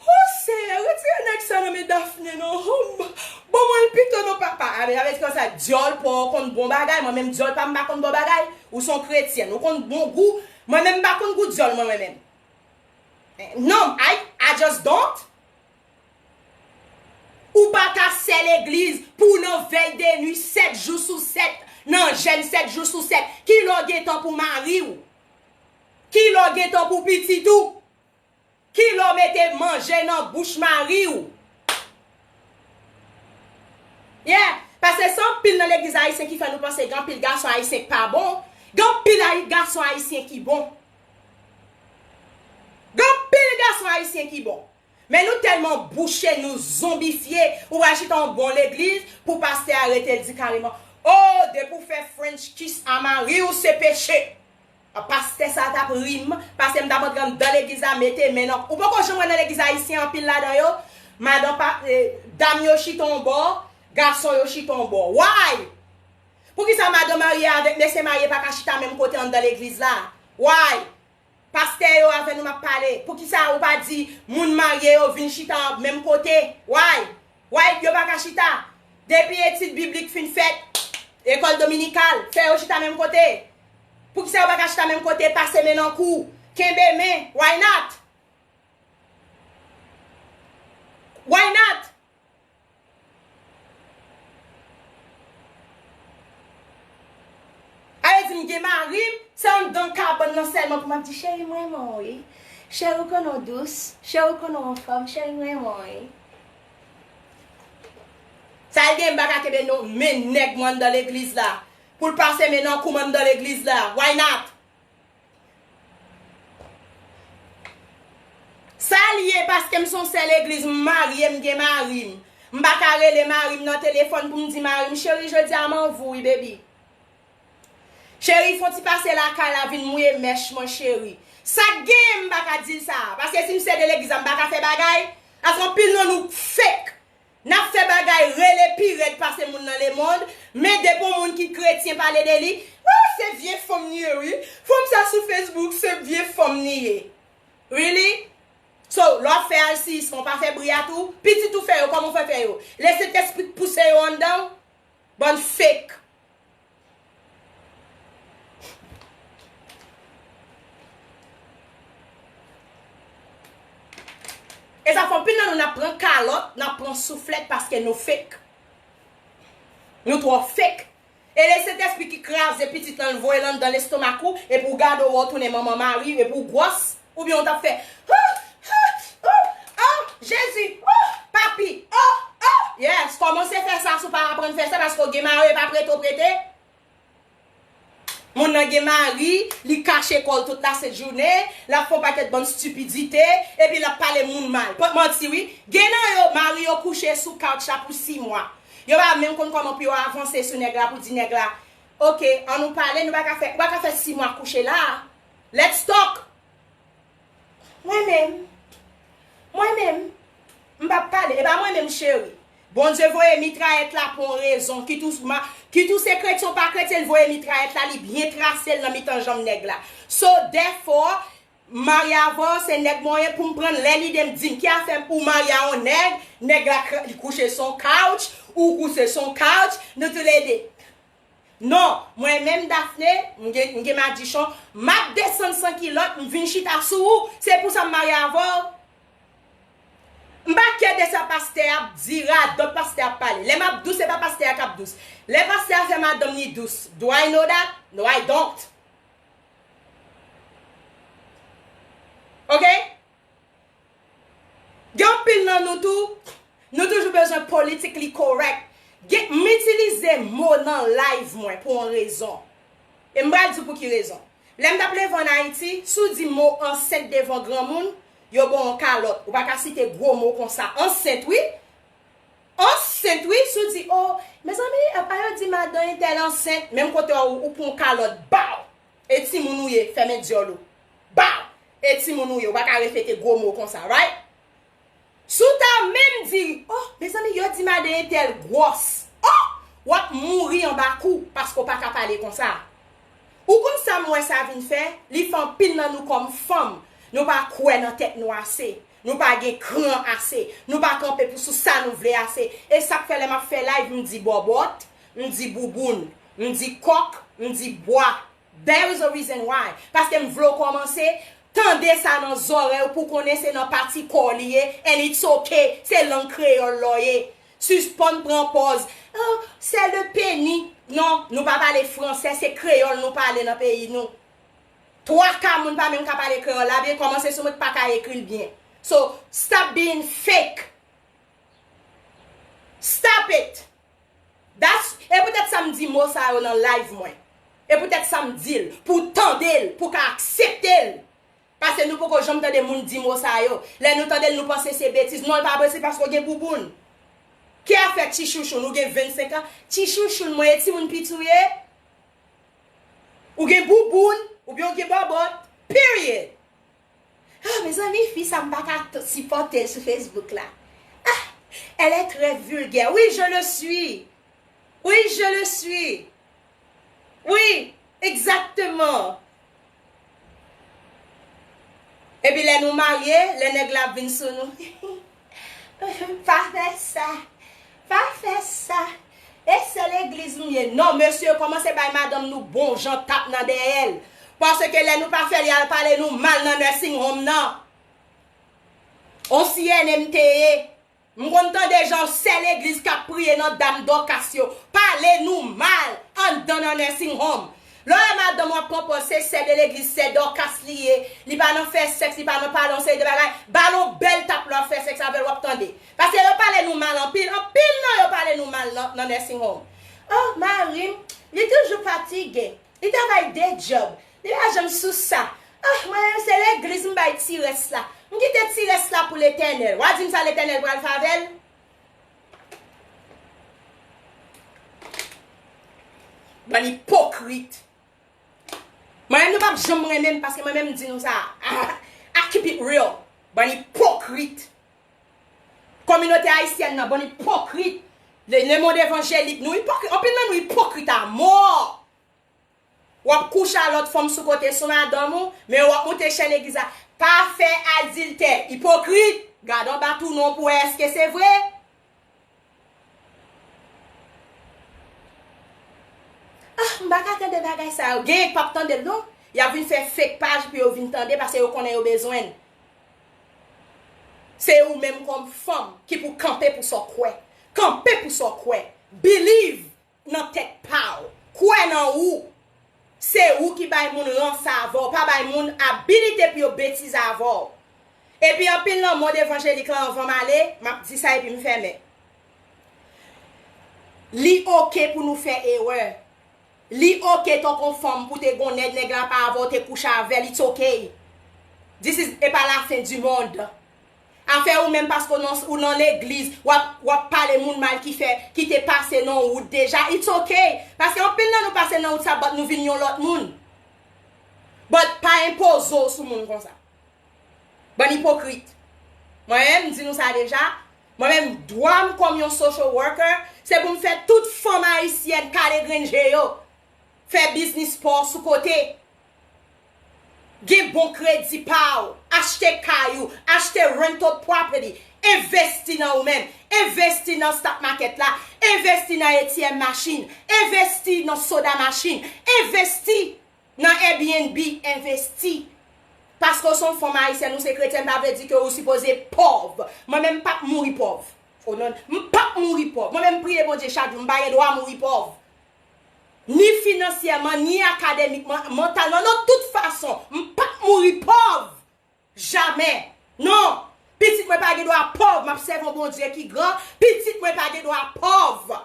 Oh, Seyè, retire nèg sa nan men Daphné, non. Oh, m, bon, mwen pito, non, papa. A, men, avèk konsa, dyòl pa w konn bon bagay. Mwen menm, dyòl pa m pa konn bon bagay. Ou se yon kretyèn, ou konn bon gou. Mwen menm, m pa konn gou dyòl, mwen, mwen menm. Non, I, I just don't. Ou pa ka sè legliz pou w nan vèy de nwi sèt jou sou sèt, nan jèn sèt jou sou sèt. Kilè w gen tan pou mari w? Kilè w gen tan pou pitit ou? Kilè w mete manje nan bouch mari w? Yeah, paske se anpil nan legliz ayisyen ki fè nou panse gen anpil gason ayisyen k pa bon. Gen anpil ay-, gason ayisyen ki bon. Gen anpil gason ayisyen ki bon. Men nou tèlman bouche, nou zonbifye, ou pral chita yon bon legliz pou pastè a rete l di kareman, oh, depi w fè French kiss a mari w, se peche. Pastè sa t ap ri m, paske m t ap antre anndan legliz la, mete men nan, ou poko janm wè nan legliz ayisyen anpil ladan yo, madan pa, eh, dam yo chita yon bò, gason yo chita yon bò. Why? Poukisa madan marye avèk mesye marye pa ka chita menm kote anndan legliz la? Why? Pastè yo avè nou m ap pale. Poukisa ou pa di moun marye yo vin chita menm kote? Why? Why yo pa ka chita? Depi etid biblik fin fèt, lekòl dominikal, fè yo chita menm kote. Poukisa yo pa ka chita menm kote, pase men nan kou, kenbe men? Why not? Why not? Ale di m gen mari m, se anndan kabann nan sèlman pou m ap di, cheri, m renmen w, wi. Cheri, ou konnen w dous. Cheri, ou konnen w anfòm. Cheri, m renmen w, wi. Sa l gen, m pa ka kenbe non, men nèg mwen anndan legliz la. Pou l pase men nan kou m anndan legliz la. Why not? Sa l ye, paske m se yon sè legliz, m marye, m gen mari m. M pa ka rele mari m nan telefòn pou m di mari m, cheri, jodi a m anvi w wi, baby. Cheri, fè yon ti pase lakay la, vin mouye mèch mwen, cheri. Sa k genyen, m pa ka di l sa. Paske si m sede legliz la, m pa ka fè bagay. Paske anpil nan nou fake. N ap fè bagay rele pi rèd pase moun nan lemonn, men depi yon moun ki kretyen pale de li, oh, se vye fanm li ye, wi. Fanm sa sou Facebook, se vye fanm li ye. Really? So, lè w ap fè alsiyis, ou pa fè bri a tou? Pitit ou fè yo, kòman w fè fè yo? Lesentespri k pouse yo anndan w? Bann fake. E sa fè anpil nan nou n ap pran kalòt, n ap pran souflèt paske nou fake. Nou twò fake. E Lesentespri ki kraze pitit lan, l voye l anndan lestomak ou, epi w gade w wè w tounen manman mari, epi w gwòs, oubyen w t ap fè, oh, oh, oh, oh, Jezi, oh, papi, oh, oh. Yes, kòmanse fè sa si w pa aprann fè sa, paske w gen mari, e pa prete w prete. Moun nan gen mari, li kache kò l tout lasent jounen, l ap fè yon pakèt bann stipidite, epi l ap pale moun mal. Pot manti, wi. Gen nan yo, mari yo kouche sou couch la pou sis mwa. Yo pa menm konn kòman pou yo avanse sou nèg la, pou di nèg la, oke, ann nou pale, nou pa ka fè, ou pa ka fè sis mwa kouche la. Let's talk! Mwen menm, mwen menm, m p ap pale. E pa mwen menm, cheri. Bondye voye mitrayèt la pou yon rezon. Kit ou ma-, kit ou se kretyen ou pa kretyen, l voye mitrayèt la, li byen trase l nan mitan janm nèg la. So, therefore, m marye avè w, se nèg mwen ye, pou m pran l, lè lide m di m ki afè m pou w marye a yon nèg, nèg la kra-, li kouche sou yon couch, ou kouche sou yon couch, nou toulède. Non, mwen menm Daphné, m gen, m gen madichon, m ap desann san kilòt, m vin chita sou ou, se pou sa m marye avè w. M pa kè de sa pastè ap di, radòt pastè ap pale. Lè m ap dous, se pa pastè a k ap dous. Lè pastè a fè madanm ni dous. Do I know that? No, I don't. Ok? Gen anpil nan nou tou, nou toujou bezwen politically correct. Gen, m itilize mo nan live mwen pou yon rezon. E m pral di w pou ki rezon. Lè m t ap leve ann Ayiti, si w di mo ansent devan granmoun, yo ba w yon kalòt. Ou pa ka site gwo mo konsa. Ansent, wi. Ansent, wi. Si w di, o, mezanmi, apa yo di madan entèl ansent? Menm kote a, ou, ou pran yon kalòt, baw! E timoun ou ye, fèmen dyòl ou. Baw! E timoun ou ye, ou pa ka repete gwo mo konsa, right? Si w ta menm di, o, mezanmi, yo di madan entèl gwòs. O, w ap mouri anba kou paske w pa ka pale konsa. Ou konn sa m wè sa vin fè? Li fè anpil nan nou kòm fanm, nou pa kwè nan tèt nou ase. Nou pa gen kran ase. Nou pa kanpe pou sou sa nou vle ase. E sa k fè lè m ap fè live, m di bòbòt, m di bouboun, m di kòk, m di bwa. There is a reason why. Paske m vle w kòmanse tande sa nan zòrèy ou pou konnen se nan pati kò w li ye, and it's ok. Se lang kreyòl la w ye. Sispann pran pòz, oh, c'est le pénis. Non, nou pa pale fransè, se kreyòl nou pale nan peyi nou. Twa ka moun pa menm ka pale kreyòl la byen, kòmanse sou mwen k pa ka ekri l byen. So, stop being fake. Stop it. That's, e poutèt sa m di mo sa yo nan live mwen. E poutèt sa m di l, pou w tande l, pou w ka aksepte l. Paske nou poko janm tande moun di mo sa yo. Lè nou tande l, nou panse se betiz. Non, l pa betiz paske w gen bouboun. Ki afè ti chouchoun? Ou gen vennsenk an. Ti chouchoun mwen, e timoun piti w ye? Ou gen bouboun, oubyen w gen bòbòt. Period. Ah, mezanmi, fi sa m pa ka t-, sipòte l sou Facebook la. Ah, elle est très vulgaire. Oui, je le suis. Oui, je le suis. Oui, exactement. Epi lè nou marye, lè nèg la ap vin sou nou. Pa fè sa. Pa fè sa. E sè legliz m ye. Non, mesye, kòmanse bay madanm nou bon jan tap nan dèyè l. Paske lè nou pa fè l, y al pale nou mal nan nursing home nan. On C N A m te ye. M konn tande jan sè legliz k ap priye nan dam Dòkas yo pale nou mal anndan nan nursing home. Lè w wè madanm w ap pran pòz se sè de legliz, sè Dòkas li ye, li pa nan fè sèks, li pa nan pale yon seri de bagay, ba l yon bèl tap lè w ap fè sèks avè l, w ap tande. Paske yo pale nou mal anpil, anpil nan yo pale nou mal nan, nan nursing home. Oh, mari m, li toujou fatige. Li travay de djòb. Li pa janm sou sa. Ah, mwen menm se legliz m bay ti rès la. M kite ti rès la pou Letènèl. W a di m sa Letènèl pral fè avè l? Bann ipokrit. Mwen menm nou p ap janm renmen m paske mwen menm m di nou sa. I, I keep it real. Bann ipokrit. Kominote ayisyèn nan, bann ipokrit. Le, le monde évangélique, nou ipokrit. Anpil nan nou ipokrit a mò. W ap kouche a lòt fanm sou kote sou madanm ou, men w ap moute chè legliz la. Pa fè adiltè, ipokrit! Gade anba twou non pou wè èske se vre. Ah, m pa ka tande bagay sa yo. Genyen k p ap tande l non. Y ap vin fè fake paj pou yo vin tande paske yo konnen yo bezwen l. Se ou menm kòm fanm ki pou kanpe pou sa w kwè. Kanpe pou sa w kwè. Believe! Nan tèt pa w. Kwè nan ou. Se ou ki bay moun rans avè w, pa bay moun abilite pou yo betize avè w. Epi anpil nan mond evanjelik la, anvan m ale, m ap di sa epi m fèmen. Li oke pou nou fè erè. Li oke tankou yon fanm pou te gon nèg, nèg la pa avè w, te kouche avè l, it's okay. This is, e pa la fin du monde. Afè ou menm paske w nan, ou nan legliz, w ap, w ap pale moun mal ki fè, ki te pase nan wout deja, it's okay. Paske anpil nan nou pase nan wout sa, but nou vin yon lòt moun. But pa enpoze w sou moun konsa. Bann ipokrit. Mwen menm, m di nou sa deja, mwen menm, dwa m kòm yon social worker, se pou m fè tout fanm ayisyèn kale grenn je yo. Fè biznis pa w sou kote. Gen bon kredi pa w, achte kay ou, achte rental property, Envesti nan ou menm. Envesti nan stock market la. Envesti nan A T M machine. Envesti nan soda machine. Envesti nan Airbnb. Envesti. Paske w se yon fanm ayisyèn, ou se kretyèn, pa vle di ke ou sipoze pòv. Mwen menm, m p ap mouri pòv. O non, m p ap mouri pòv. Mwen menm, m priye Bondye chak jou, m pa gen dwa mouri pòv. Ni finansyèman, ni akademikman, mantalman, nan tout fason, m p ap mouri pòv. Jamè. Non. Pitit mwen pa gen dwa pòv. M ap sèvi yon Bondye ki gran. Pitit mwen pa gen dwa pòv.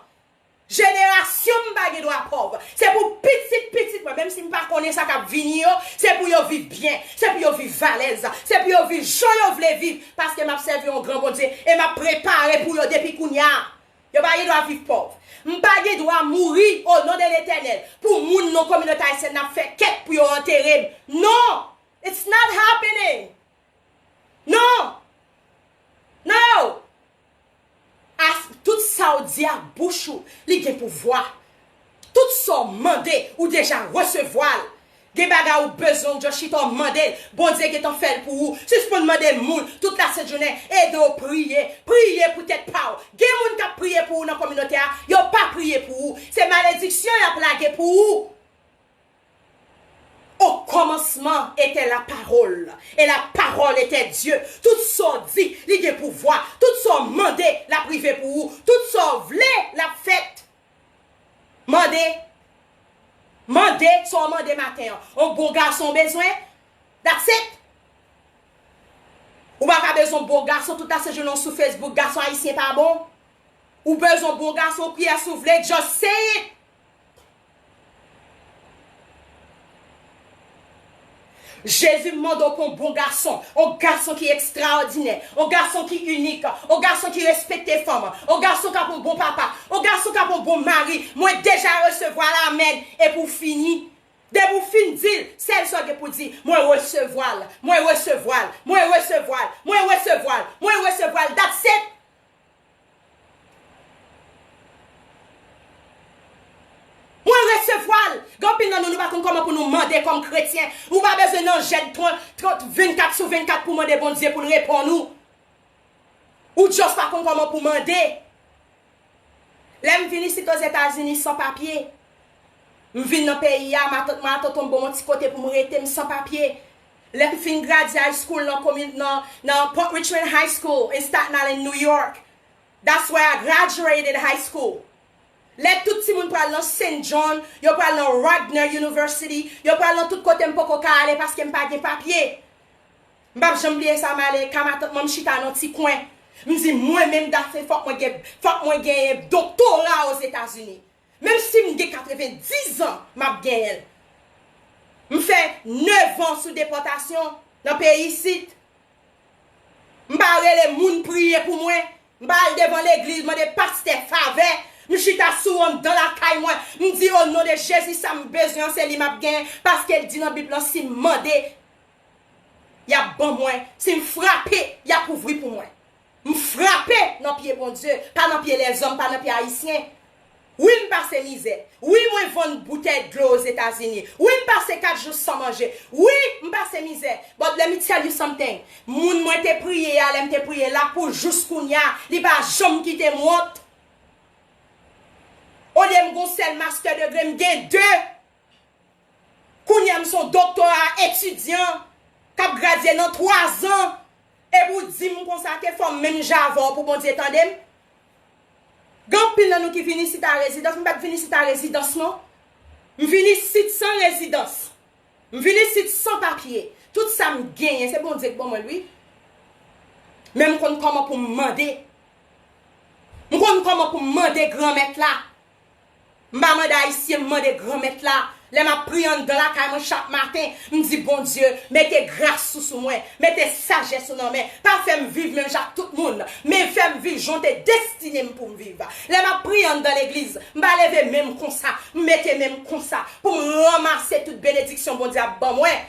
Jenerasyon m pa gen dwa pòv. Se pou pitit pitit mwen, menm si m pa konnen sa k ap vini yo, se pou yo viv byen, se pou yo viv alèz, se pou yo viv jan yo vle viv, paske m ap sèvi yon gran Bondye e m ap prepare pou yo depi kounye a. Yo pa gen dwa viv pòv. M pa gen dwa mouri, o non de Letènèl, pou moun nan kominote ayisyèn nan ap fè kèt pou yo antere m. Non! It's not happening! Non! No! As, tout sa w di ak bouch ou, li gen pouvwa. Tout sa w mande, ou deja resevwa l. Gen bagay ou bezwen, ou just chita w mande l. Bondye gentan fè l pou ou. Sispann mande moun tout lasent jounen, ede w priye. Priye pou tèt pa w. Gen moun k ap priye pou ou nan kominote a, yo pa priye pou ou. Se malediksyon y ap lage pou ou. Au commencement était la parole, et la parole était Dieu. Tout sa w di, li gen pouvwa. Tout sa w mande, l ap rive pou ou. Tout sa w vle, l ap fèt. Mande. Mande, sa w mande maten an. Yon bon gason w bezwen? That's it. Ou pa ka bezwen yon bon gason, tout lasent jounen w sou Facebook, gason ayisyen pa bon. Ou bezwen yon bon gason, kiyès ou vle, just say it. Jezi mande w pou yon bon gason, yon gason ki ekstraòdinè, yon gason ki inik, yon gason ki respekte fanm, yon gason k ap yon bon papa, yon gason k ap yon bon mari. Mwen deja resevwa l, amèn. Epi w fini. Depi w fin di l, sèl sa w gen pou di, mwen resevwa l, mwen resevwa l, mwen resevwa l, mwen resevwa l, mwen resevwa l. That's it. Mwen resevwa l. Gen anpil nan nou, nou pa konn kòman pou nou mande kòm kretyen. Ou pa bezwen nan jèn trant, trant, vennkat sou vennkat pou mande Bondye pou l reponn ou. Ou just pa konn kòman pou mande. Lè m vin isit Ozetazini san papye, m vin nan peyi a, matant mwen a tonton m ban mwen ti kote pou m rete, m san papye. Lè m fin gradye high school nan komin, nan, nan Port Richmond High School in Staten Island, New York. That's where I graduated high school. Lè tout timoun pral nan Saint John, yo pral nan Radnor University, yo pral nan tout kote m poko ka ale paske m pa gen papye. M p ap janm bliye sa, m ale ka matant mwen, m chita nan ti kwen. M di, mwen menm, Daphné, fòk mwen gen, fòk mwen genyen doktora Ozetazini. Menm si m gen katrevendiz an, m ap genyen l. M fè nèf an sou depòtasyon nan peyi isit. M pa rele moun priye pou mwen. M pa al devan legliz mande pastè favè. M chita sou anndan lakay mwen. M di, o non de Jezi, sa m bezwen an, se li m ap genyen. Paske l di nan Bib lan, si m mande, y ap ban mwen. Si m frape, y ap ouvri pou mwen. M frape nan pye Bondye, pa nan pye lèzòm, pa nan pye ayisyen. Wi, m pase mizè. Wi, mwen vann boutèy dlo Ozetazini. Wi, m pase kat jou san manje. Wi, m pase mizè. But let me tell you something. Moun mwen te priye a, lè m te priye la pou jous kounye a, li pa janm kite m wont. Olye m gon sèl master degré, m gen de. Kounye a m se yon doktora etidyan k ap gradye nan twa zan. Epi w di m konsa ke fò m menm jan avè w pou Bondye tande m? Gen anpil nan nou ki vin isit a rezidans. M pa t vin isit a rezidans non. M vin isit san rezidans. M vin isit san papye. Tout sa m genyen, se Bondye k ban mwen l wi. Men m konn kòman pou m mande. M konn kòman pou m mande Granmèt la. M pa mande ayisyen, m mande Granmèt la. Lè m ap priye anndan lakay mwen chak maten, m di, Bondye, mete gras ou sou mwen, mete sajès ou nan men. Pa fè m viv menm jan ak tout moun, men fè m viv jan w te destine m pou m viv. Lè m ap priye anndan legliz, m pa leve men m konsa, m mete men m konsa pou m ranmase tout benediksyon Bondye ap ban mwen.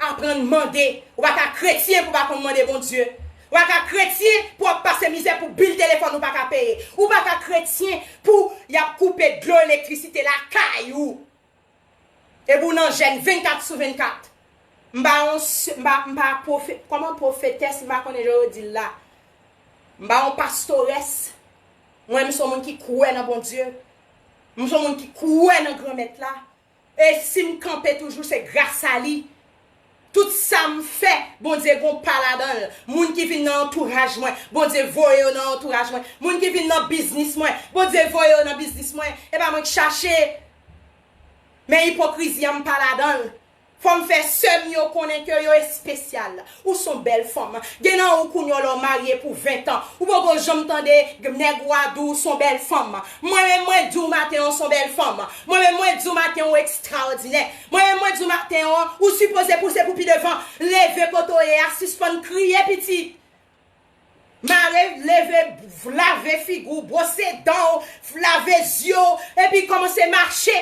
Aprann mande. Ou pa ka kretyen pou w pa konn mande Bondye. Ou pa ka kretyen pou w ap pase mizè pou bil telefòn ou pa ka peye. Ou pa ka kretyen pou y ap koupe dlo, elektrisite lakay ou. Epi w nan jèn vennkat sou vennkat. M pa yon s-, m pa, m pa pwofe-, kòman pwofetès, m pa konnen jan yo di l la. M pa yon pastorès. Mwen, m se yon moun ki kwè nan Bondye. M se yon moun ki kwè nan Granmèt la. E si m kanpe toujou, se gras a li. Tout sa m fè, Bondye gon pa ladan l. Moun ki vin nan antouraj mwen, Bondye voye yo nan antouraj mwen. Moun ki vin nan biznis mwen, Bondye voye yo nan biznis mwen. E pa mwen k chache. Men ipokrizi an, m pa ladan l. Fò m fè sè m yo konnen ke yo espesyal. Ou se yon bèl fanm. Gen nan ou kounye a, lè w marye pou ven tan, ou poko janm tande nèg ou a di w ou se yon bèl fanm. Mwen menm, mwen di w maten an, ou se yon bèl fanm. Mwen menm, mwen di w maten an, ou ekstraòdinè. Mwen menm, mwen di w maten an, ou sipoze pouse pou pi devan. Leve kote w ye a, sispann kriye, pitit. Mare, leve, lave figi w, bwose dan w, lave zye w, epi kòmanse mache.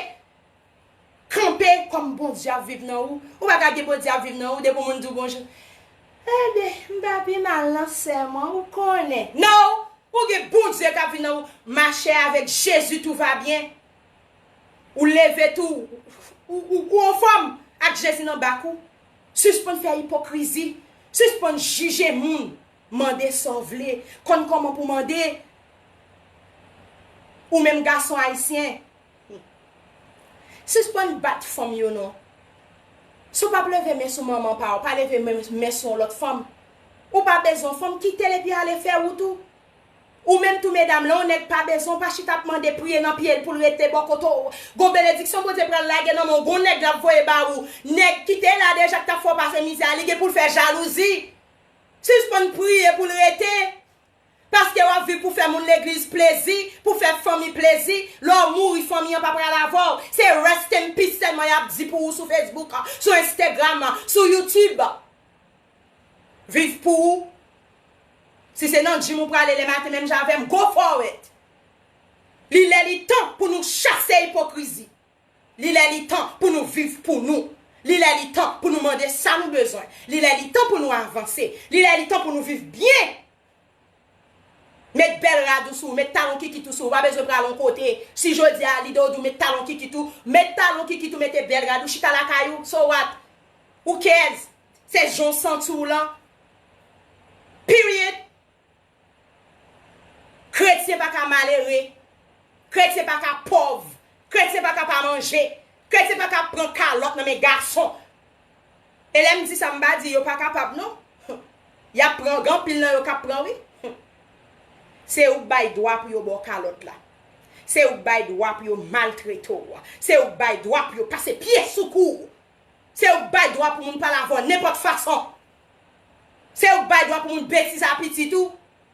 Kanpe kòm Bondye ap viv nan ou. Ou pa ka gen Bondye ap viv nan ou depi yon moun di w bonjou. Ebyen, m pa pi mal nan sè mwen, ou konnen. Non! Ou gen Bondye k ap viv nan ou. Mache avèk Jezi, tout va byen. Ou leve tou, ou, ou, ou anfòm ak Jezi nan bak ou. Sispann fè ipokrizi. Sispann jije moun. Mande sa w vle. Konn kòman pou mande. Ou menm gason ayisyen. Sispann bat fanm yo non. Si w p ap leve men sou manman pa w, pa leve men, men sou yon lòt fanm. Ou pa bezwen fanm, kite l epi ale fè wout ou. Ou menm tou medam, lè yon nèg pa bezwen w, pa chita ap mande priye nan pye l pou l rete bò kote w. Gon benediksyon Bondye pral lage nan men w, gon nèg l ap voye ba ou. Nèg kite la deja k t ap fè w pase mizè a, li gen pou l fè jalouzi. Sispann priye pou l rete. Paske w ap viv pou fè moun legliz plezi, pou fè fanmi plezi. Lè w mouri, fanmi an pa pral avè w. Se rest in peace sèlman y ap di pou ou sou Facebook, sou Instagram, sou YouTube. Viv pou ou. Si se nan gym ou prale lè maten menm jan avè m, go for it. Li lè li tan pou nou chase ipokrizi. Li lè li tan pou nou viv pou nou. Li lè li tan pou nou mande sa nou bezwen. Li lè li tan pou nou avanse. Li lè li tan pou nou viv byen. Met bèl rad ou sou ou, met talon kikit ou sou ou, ou pa bezwen pral yon kote. Si jodi a lide w di w met talon kikit ou, met talon kikit ou, mete bèl rad ou, chita lakay ou, so what? Who cares? Se jan w santi w lan. Period. Kretyen pa ka malere. Kretyen pa ka pòv. Kretyen pa ka pa manje. Kretyen pa ka pran kalòt nan men gason. E lè m di sa, m pa di yo pa kapab non. Y ap pran, gen anpil nan yo k ap pran wi. Se ou k bay dwa pou yo ba w kalòt la. Se ou k bay dwa pou yo maltrete w. Se ou k bay dwa pou yo pase pye sou kou w. Se ou k bay dwa pou moun pale avè w nenpòt fason. Se ou k bay dwa pou moun betize a pitit ou.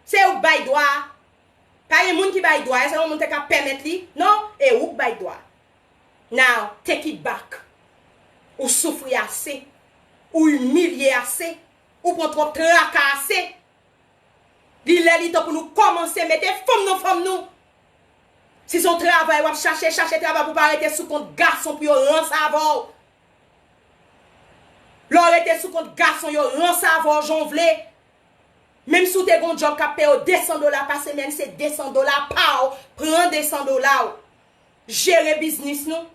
Se ou k bay dwa. Pa gen moun ki bay dwa, èske yon moun te ka pèmèt li? Non, e ou k bay dwa. Now, take it back. Ou soufri ase. Ou imilye ase. Ou pran twòp traka ase. Li lè li tan pou nou kòmanse mete fanm nan fanm nou. Si se yon travay w ap chache, chache travay pou w pa rete sou kont gason pou yo ranse avè w. Lè w rete sou kont gason, yo ranse avè w jan w vle. Menm si w te gen yon djòb k ap peye w de san dola pa semèn, se de san dola pa w. Pran de san dola w. Jere biznis nou.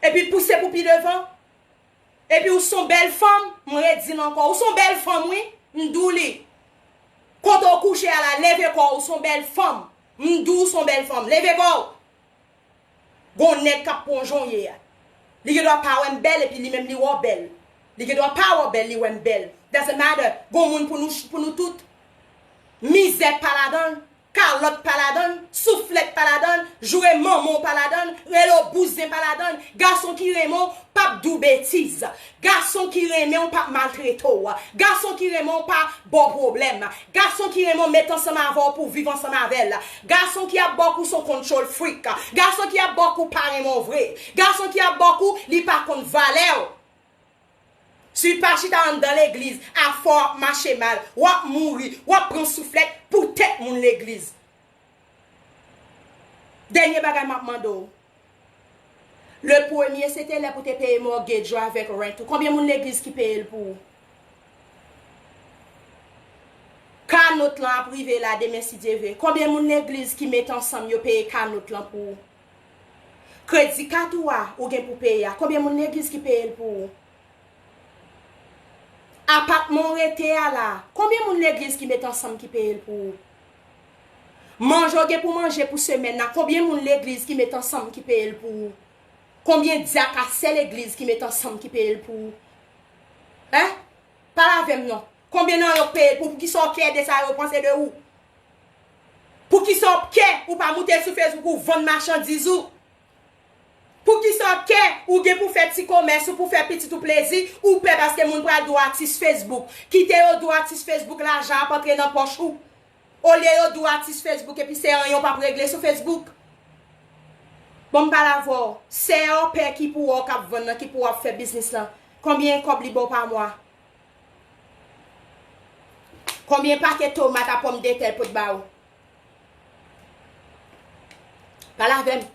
Epi pouse pou pi devan. Epi ou se yon bèl fanm, m redi l ankò. Ou se yon bèl fanm, wi. M di w li. Kote w kouche a la, leve kò w, ou se yon bèl fanm. M di w ou se yon bèl fanm. Leve kò w. Gon nèg k ap pran w jan w ye a. Li gen dwa pa wè m bèl epi li menm li wè w bèl. Li gen dwa pa wè w bèl, li wè m bèl. Doesn't matter. Gon moun pou nou, pou nou tout. Mizè pa ladan l. Kalòt pa ladan l, souflèt pa ladan l, joure manman w pa ladan l, rele w bouzen pa ladan l. Gason ki renmen w p ap di w betiz. Gason ki renmen w p ap maltrete w. Gason ki renmen w pa ba w pwoblèm. Gason ki renmen w met ansanm avè w pou w viv ansanm avè l. Gason ki ap ba w kou se yon control freak. Gason ki ap ba w kou pa renmen w vre. Gason ki ap ba w kou li pa konn valè w. Si w pa chita anndan legliz, afè w ap mache mal, w ap mouri, w ap pran souflèt poutèt moun legliz. Dènye bagay m ap mande w. Le premye, se te lè pou te peye mortgage ou avèk rent ou. Konbyen moun legliz ki peye l pou ou? Kanot lan ap rive la demen si Dye vle. Konbyen moun legliz ki met ansanm yo peye kanot lan pou ou? Kredi kat ou a, ou gen pou peye a. Konbyen moun legliz ki peye l pou ou? Apatman w rete a la, konbyen moun legliz ki met ansanm ki peye l pou ou? Manje w gen pou manje pou semèn nan, konbyen moun legliz ki met ansanm ki peye l pou ou? Konbyen dyak a sè legliz ki met ansanm ki peye l pou ou? Hein? Pale avè m non. Konbyen nan yo peye l pou ou? Poukisa w kè de sa yo panse de ou? Poukisa w kè ou pa moute sou Facebook ou vann machandiz ou? Poukisa w kè ou gen pou fè ti komès ou pou fè pitit ou plezi, ou pè paske moun pral di w atis Facebook? Kite yo di w atis Facebook, lajan ap antre nan pòch ou. Olye yo di w atis Facebook epi se anyen w p ap regle sou Facebook. Bon, m pale avè w. Sè w pè ki pou w k ap vann nan, ki pou w ap fè biznis lan. Konbyen kòb li ba w pa mwa? Konbyen pake tomat a pòmdetè l pot ba ou? Pale avè m.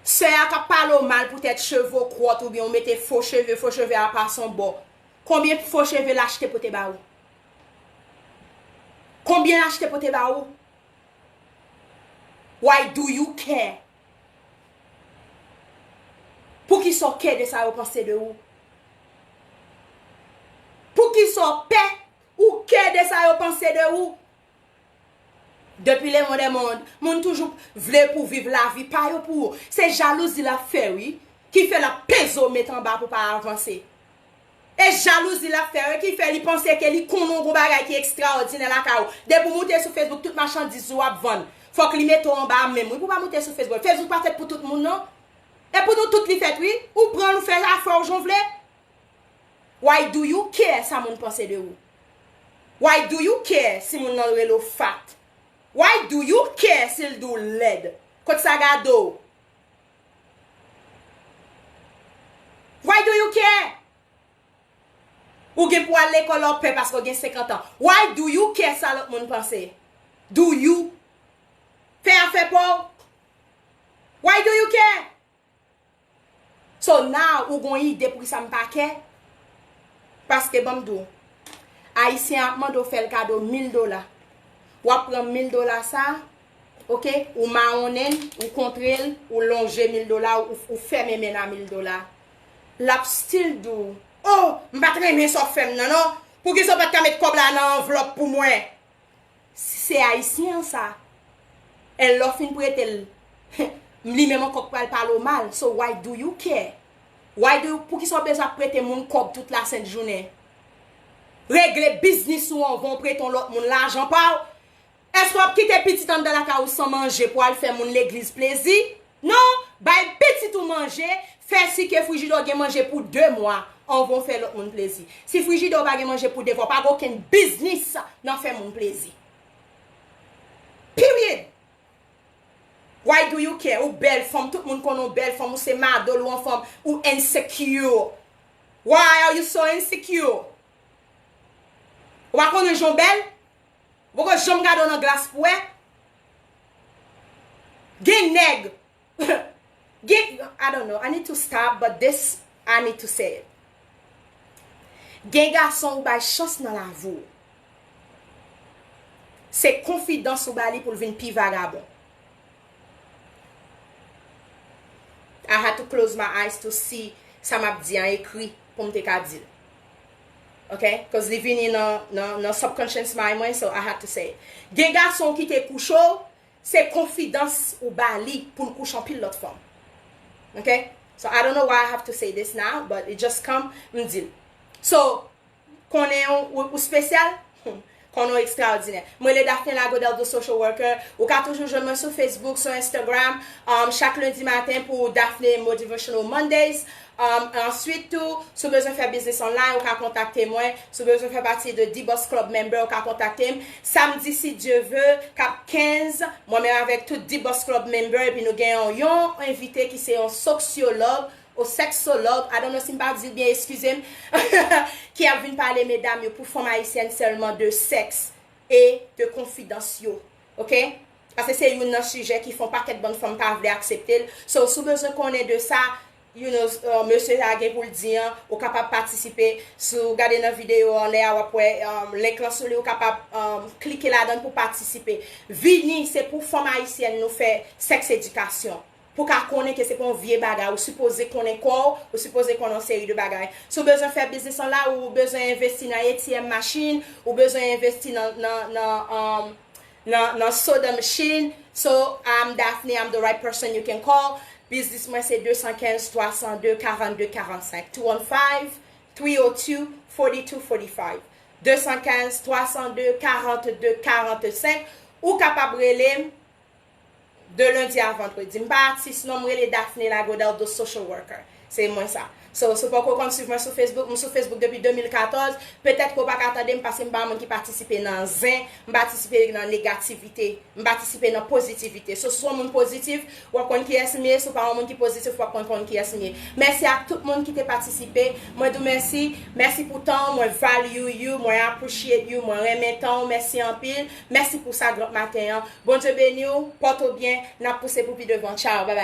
Sè a k ap pale w mal poutèt cheve w kwòt oubyen w mete fo cheve, fo cheve a pase yon bò. Konbyen fo cheve l achte pote ba ou? Konbyen l achte pote ba ou? Why do you care? Poukisa w kè de sa yo panse de ou? Poukisa w pè ou kè de sa yo panse de ou? Depi le monde est monde, moun toujou vle pou viv lavi pa yo pou ou. Se jalouzi l ap fè, wi, ki fè l ap peze w met anba pou pa avanse. E jalouzi l ap fè, wi, ki fè li panse ke li konnen yon bagay ki ekstraòdinè lakay ou. Depi w moute sou Facebook, tout machandiz ou ap vann. Fòk li mete w anba menm, wi, pou w pa moute sou Facebook. Facebook pa fèt pou tout moun, non. E pou nou tout li fèt, wi. Ou pran l, ou fè afè w jan w vle. Why do you care sa moun panse de ou? Why do you care si moun nan rele w fat? Why do you care si l di w lèd? Kot sa gade w? Why do you care? Ou gen pou al lekòl, w pè paske w gen senkant an. Why do you care sa lòt moun panse? Do you? Fè afè pa w. Why do you care? So now ou gon ide poukisa m pa kè? Paske ban m di w, Ayisyen ap mande w fè l kado mil dola. W ap pran mil dola sa, oke, ou mawonnen l, ou kontre l, ou lonje mil dola, ou, ou fèmen men l a mil dola. L ap still di w, oh, m pa t renmen sa w fè m nan, non. Poukisa w pa t ka met kòb la nan anvlòp pou mwen? Si se Ayisyen an sa, e lè w fin prete l, li menm ankò k pral pale w mal. So why do you care? Why do you, poukisa w bezwen ap prete moun kòb tout lasent jounen? Regle biznis ou anvan w prete yon lòt moun lajan pa w. Èske w ap kite pitit anndan lakay ou san manje pou al fè moun legliz plezi? Non, bay pitit ou manje, fè si ke frijidè w gen manje pou de mwa anvan w fè lòt moun plezi. Si frijidè w pa gen manje pou de mwa, w pa gen okenn biznis nan fè moun plezi. Period. Why do you care? Ou bèl fanm, tout moun konnen w bèl fanm, ou se madòl, ou an fanm, ou insecure. Why are you so insecure? Ou pa konnen jan w bèl? Ou poko janm gade w nan glas pou wè? Gen nèg. Gen, I don't know, I need to stop, but this, I need to say it. Gen gason ou bay chans nan lavi w. Se konfidans ou ba li pou l vin pi vagabon. I had to close my eyes to see sa m ap di an ekri pou m te ka di l. Ok? Cause li vini nan, nan, nan subconscious mind mwen, so I had to say it. Gen gason ki te kouche w, se konfidans ou ba li pou l kouche anpil lòt fanm. Ok? So I don't know why I have to say this now, but it just come, m di l. So, konnen ou, ou, ou spesyal, konnen w ekstraòdinè. Mwen rele Daphne Lagodel, the social worker. Ou ka toujou jwenn mwen sou Facebook, sou Instagram, um, chak lendi maten pou Daphne Motivational Mondays. Um, answit tou, si w bezwen fè biznis online, ou ka kontakte mwen. Si w bezwen fè pati de The Boss Club member, ou ka kontakte m. Samdi, si Dye ve, k ap kenz, mwen menm avèk tout The Boss Club member, epi nou gen yon, yon envite ki se yon soksyològ, ou sèksològ, I don't know si m pa di l byen, eskize m, ki ap vin pale medam yo, pou fanm ayisyèn sèlman, de sèks e de konfidans yo. Ok? Paske se youn nan sijè ki fè yon pakèt bann fanm pa vle aksepte l. So, si w bezwen konnen de sa, you know, uh, mesye sa gen pou l di an, ou kapab patisipe. Si w gade nan videyo anlè a, w ap wè, um, link lan sou li, ou kapab, um, klike ladan l pou patisipe. Vini, se pou fanm ayisyèn nou fè sèks edikasyon. pou ka konnen ke se pa yon vye bagay, ou sipoze konnen kò w, ou sipoze konnen yon seri de bagay. Si w bezwen fè biznis lan la, ou bezwen envesti nan A T M machine, ou bezwen envesti nan, nan, nan, um, nan, nan soda machine. So, I'm Daphne, I'm the right person you can call. Biznis mwen se deux cent quinze trois cent deux quarante-deux quarante-cinq, two one five three oh two forty-two forty-five. Deux cent quinze trois cent deux quarante-deux quarante-cinq. Ou kapab rele m de lendi a vandredi. M pa atis non, m rele Daphne Lagodal, the social worker. Se mwen sa. So, si w poko konn swiv mwen sou Facebook, m sou Facebook depi de mil katòz. Petèt ke w pa ka tande m paske m pa yon moun ki patisipe nan zen, m patisipe nan negativite, m patisipe nan pozitivite. So, si w yon moun pozitif, w ap konn kiyès m ye, si w pa yon moun ki pozitif, w ap konn, konn kiyès m ye. Mèsi ak tout moun ki te patisipe. Mwen di w mèsi. Mèsi pou tan w, mwen value you, mwen appreciate you, mwen renmen tan w. Mèsi anpil. Mèsi pou sa gran maten an. Bondye beni w, pòte w byen, n ap pouse pou pi devan. Tchao, babay.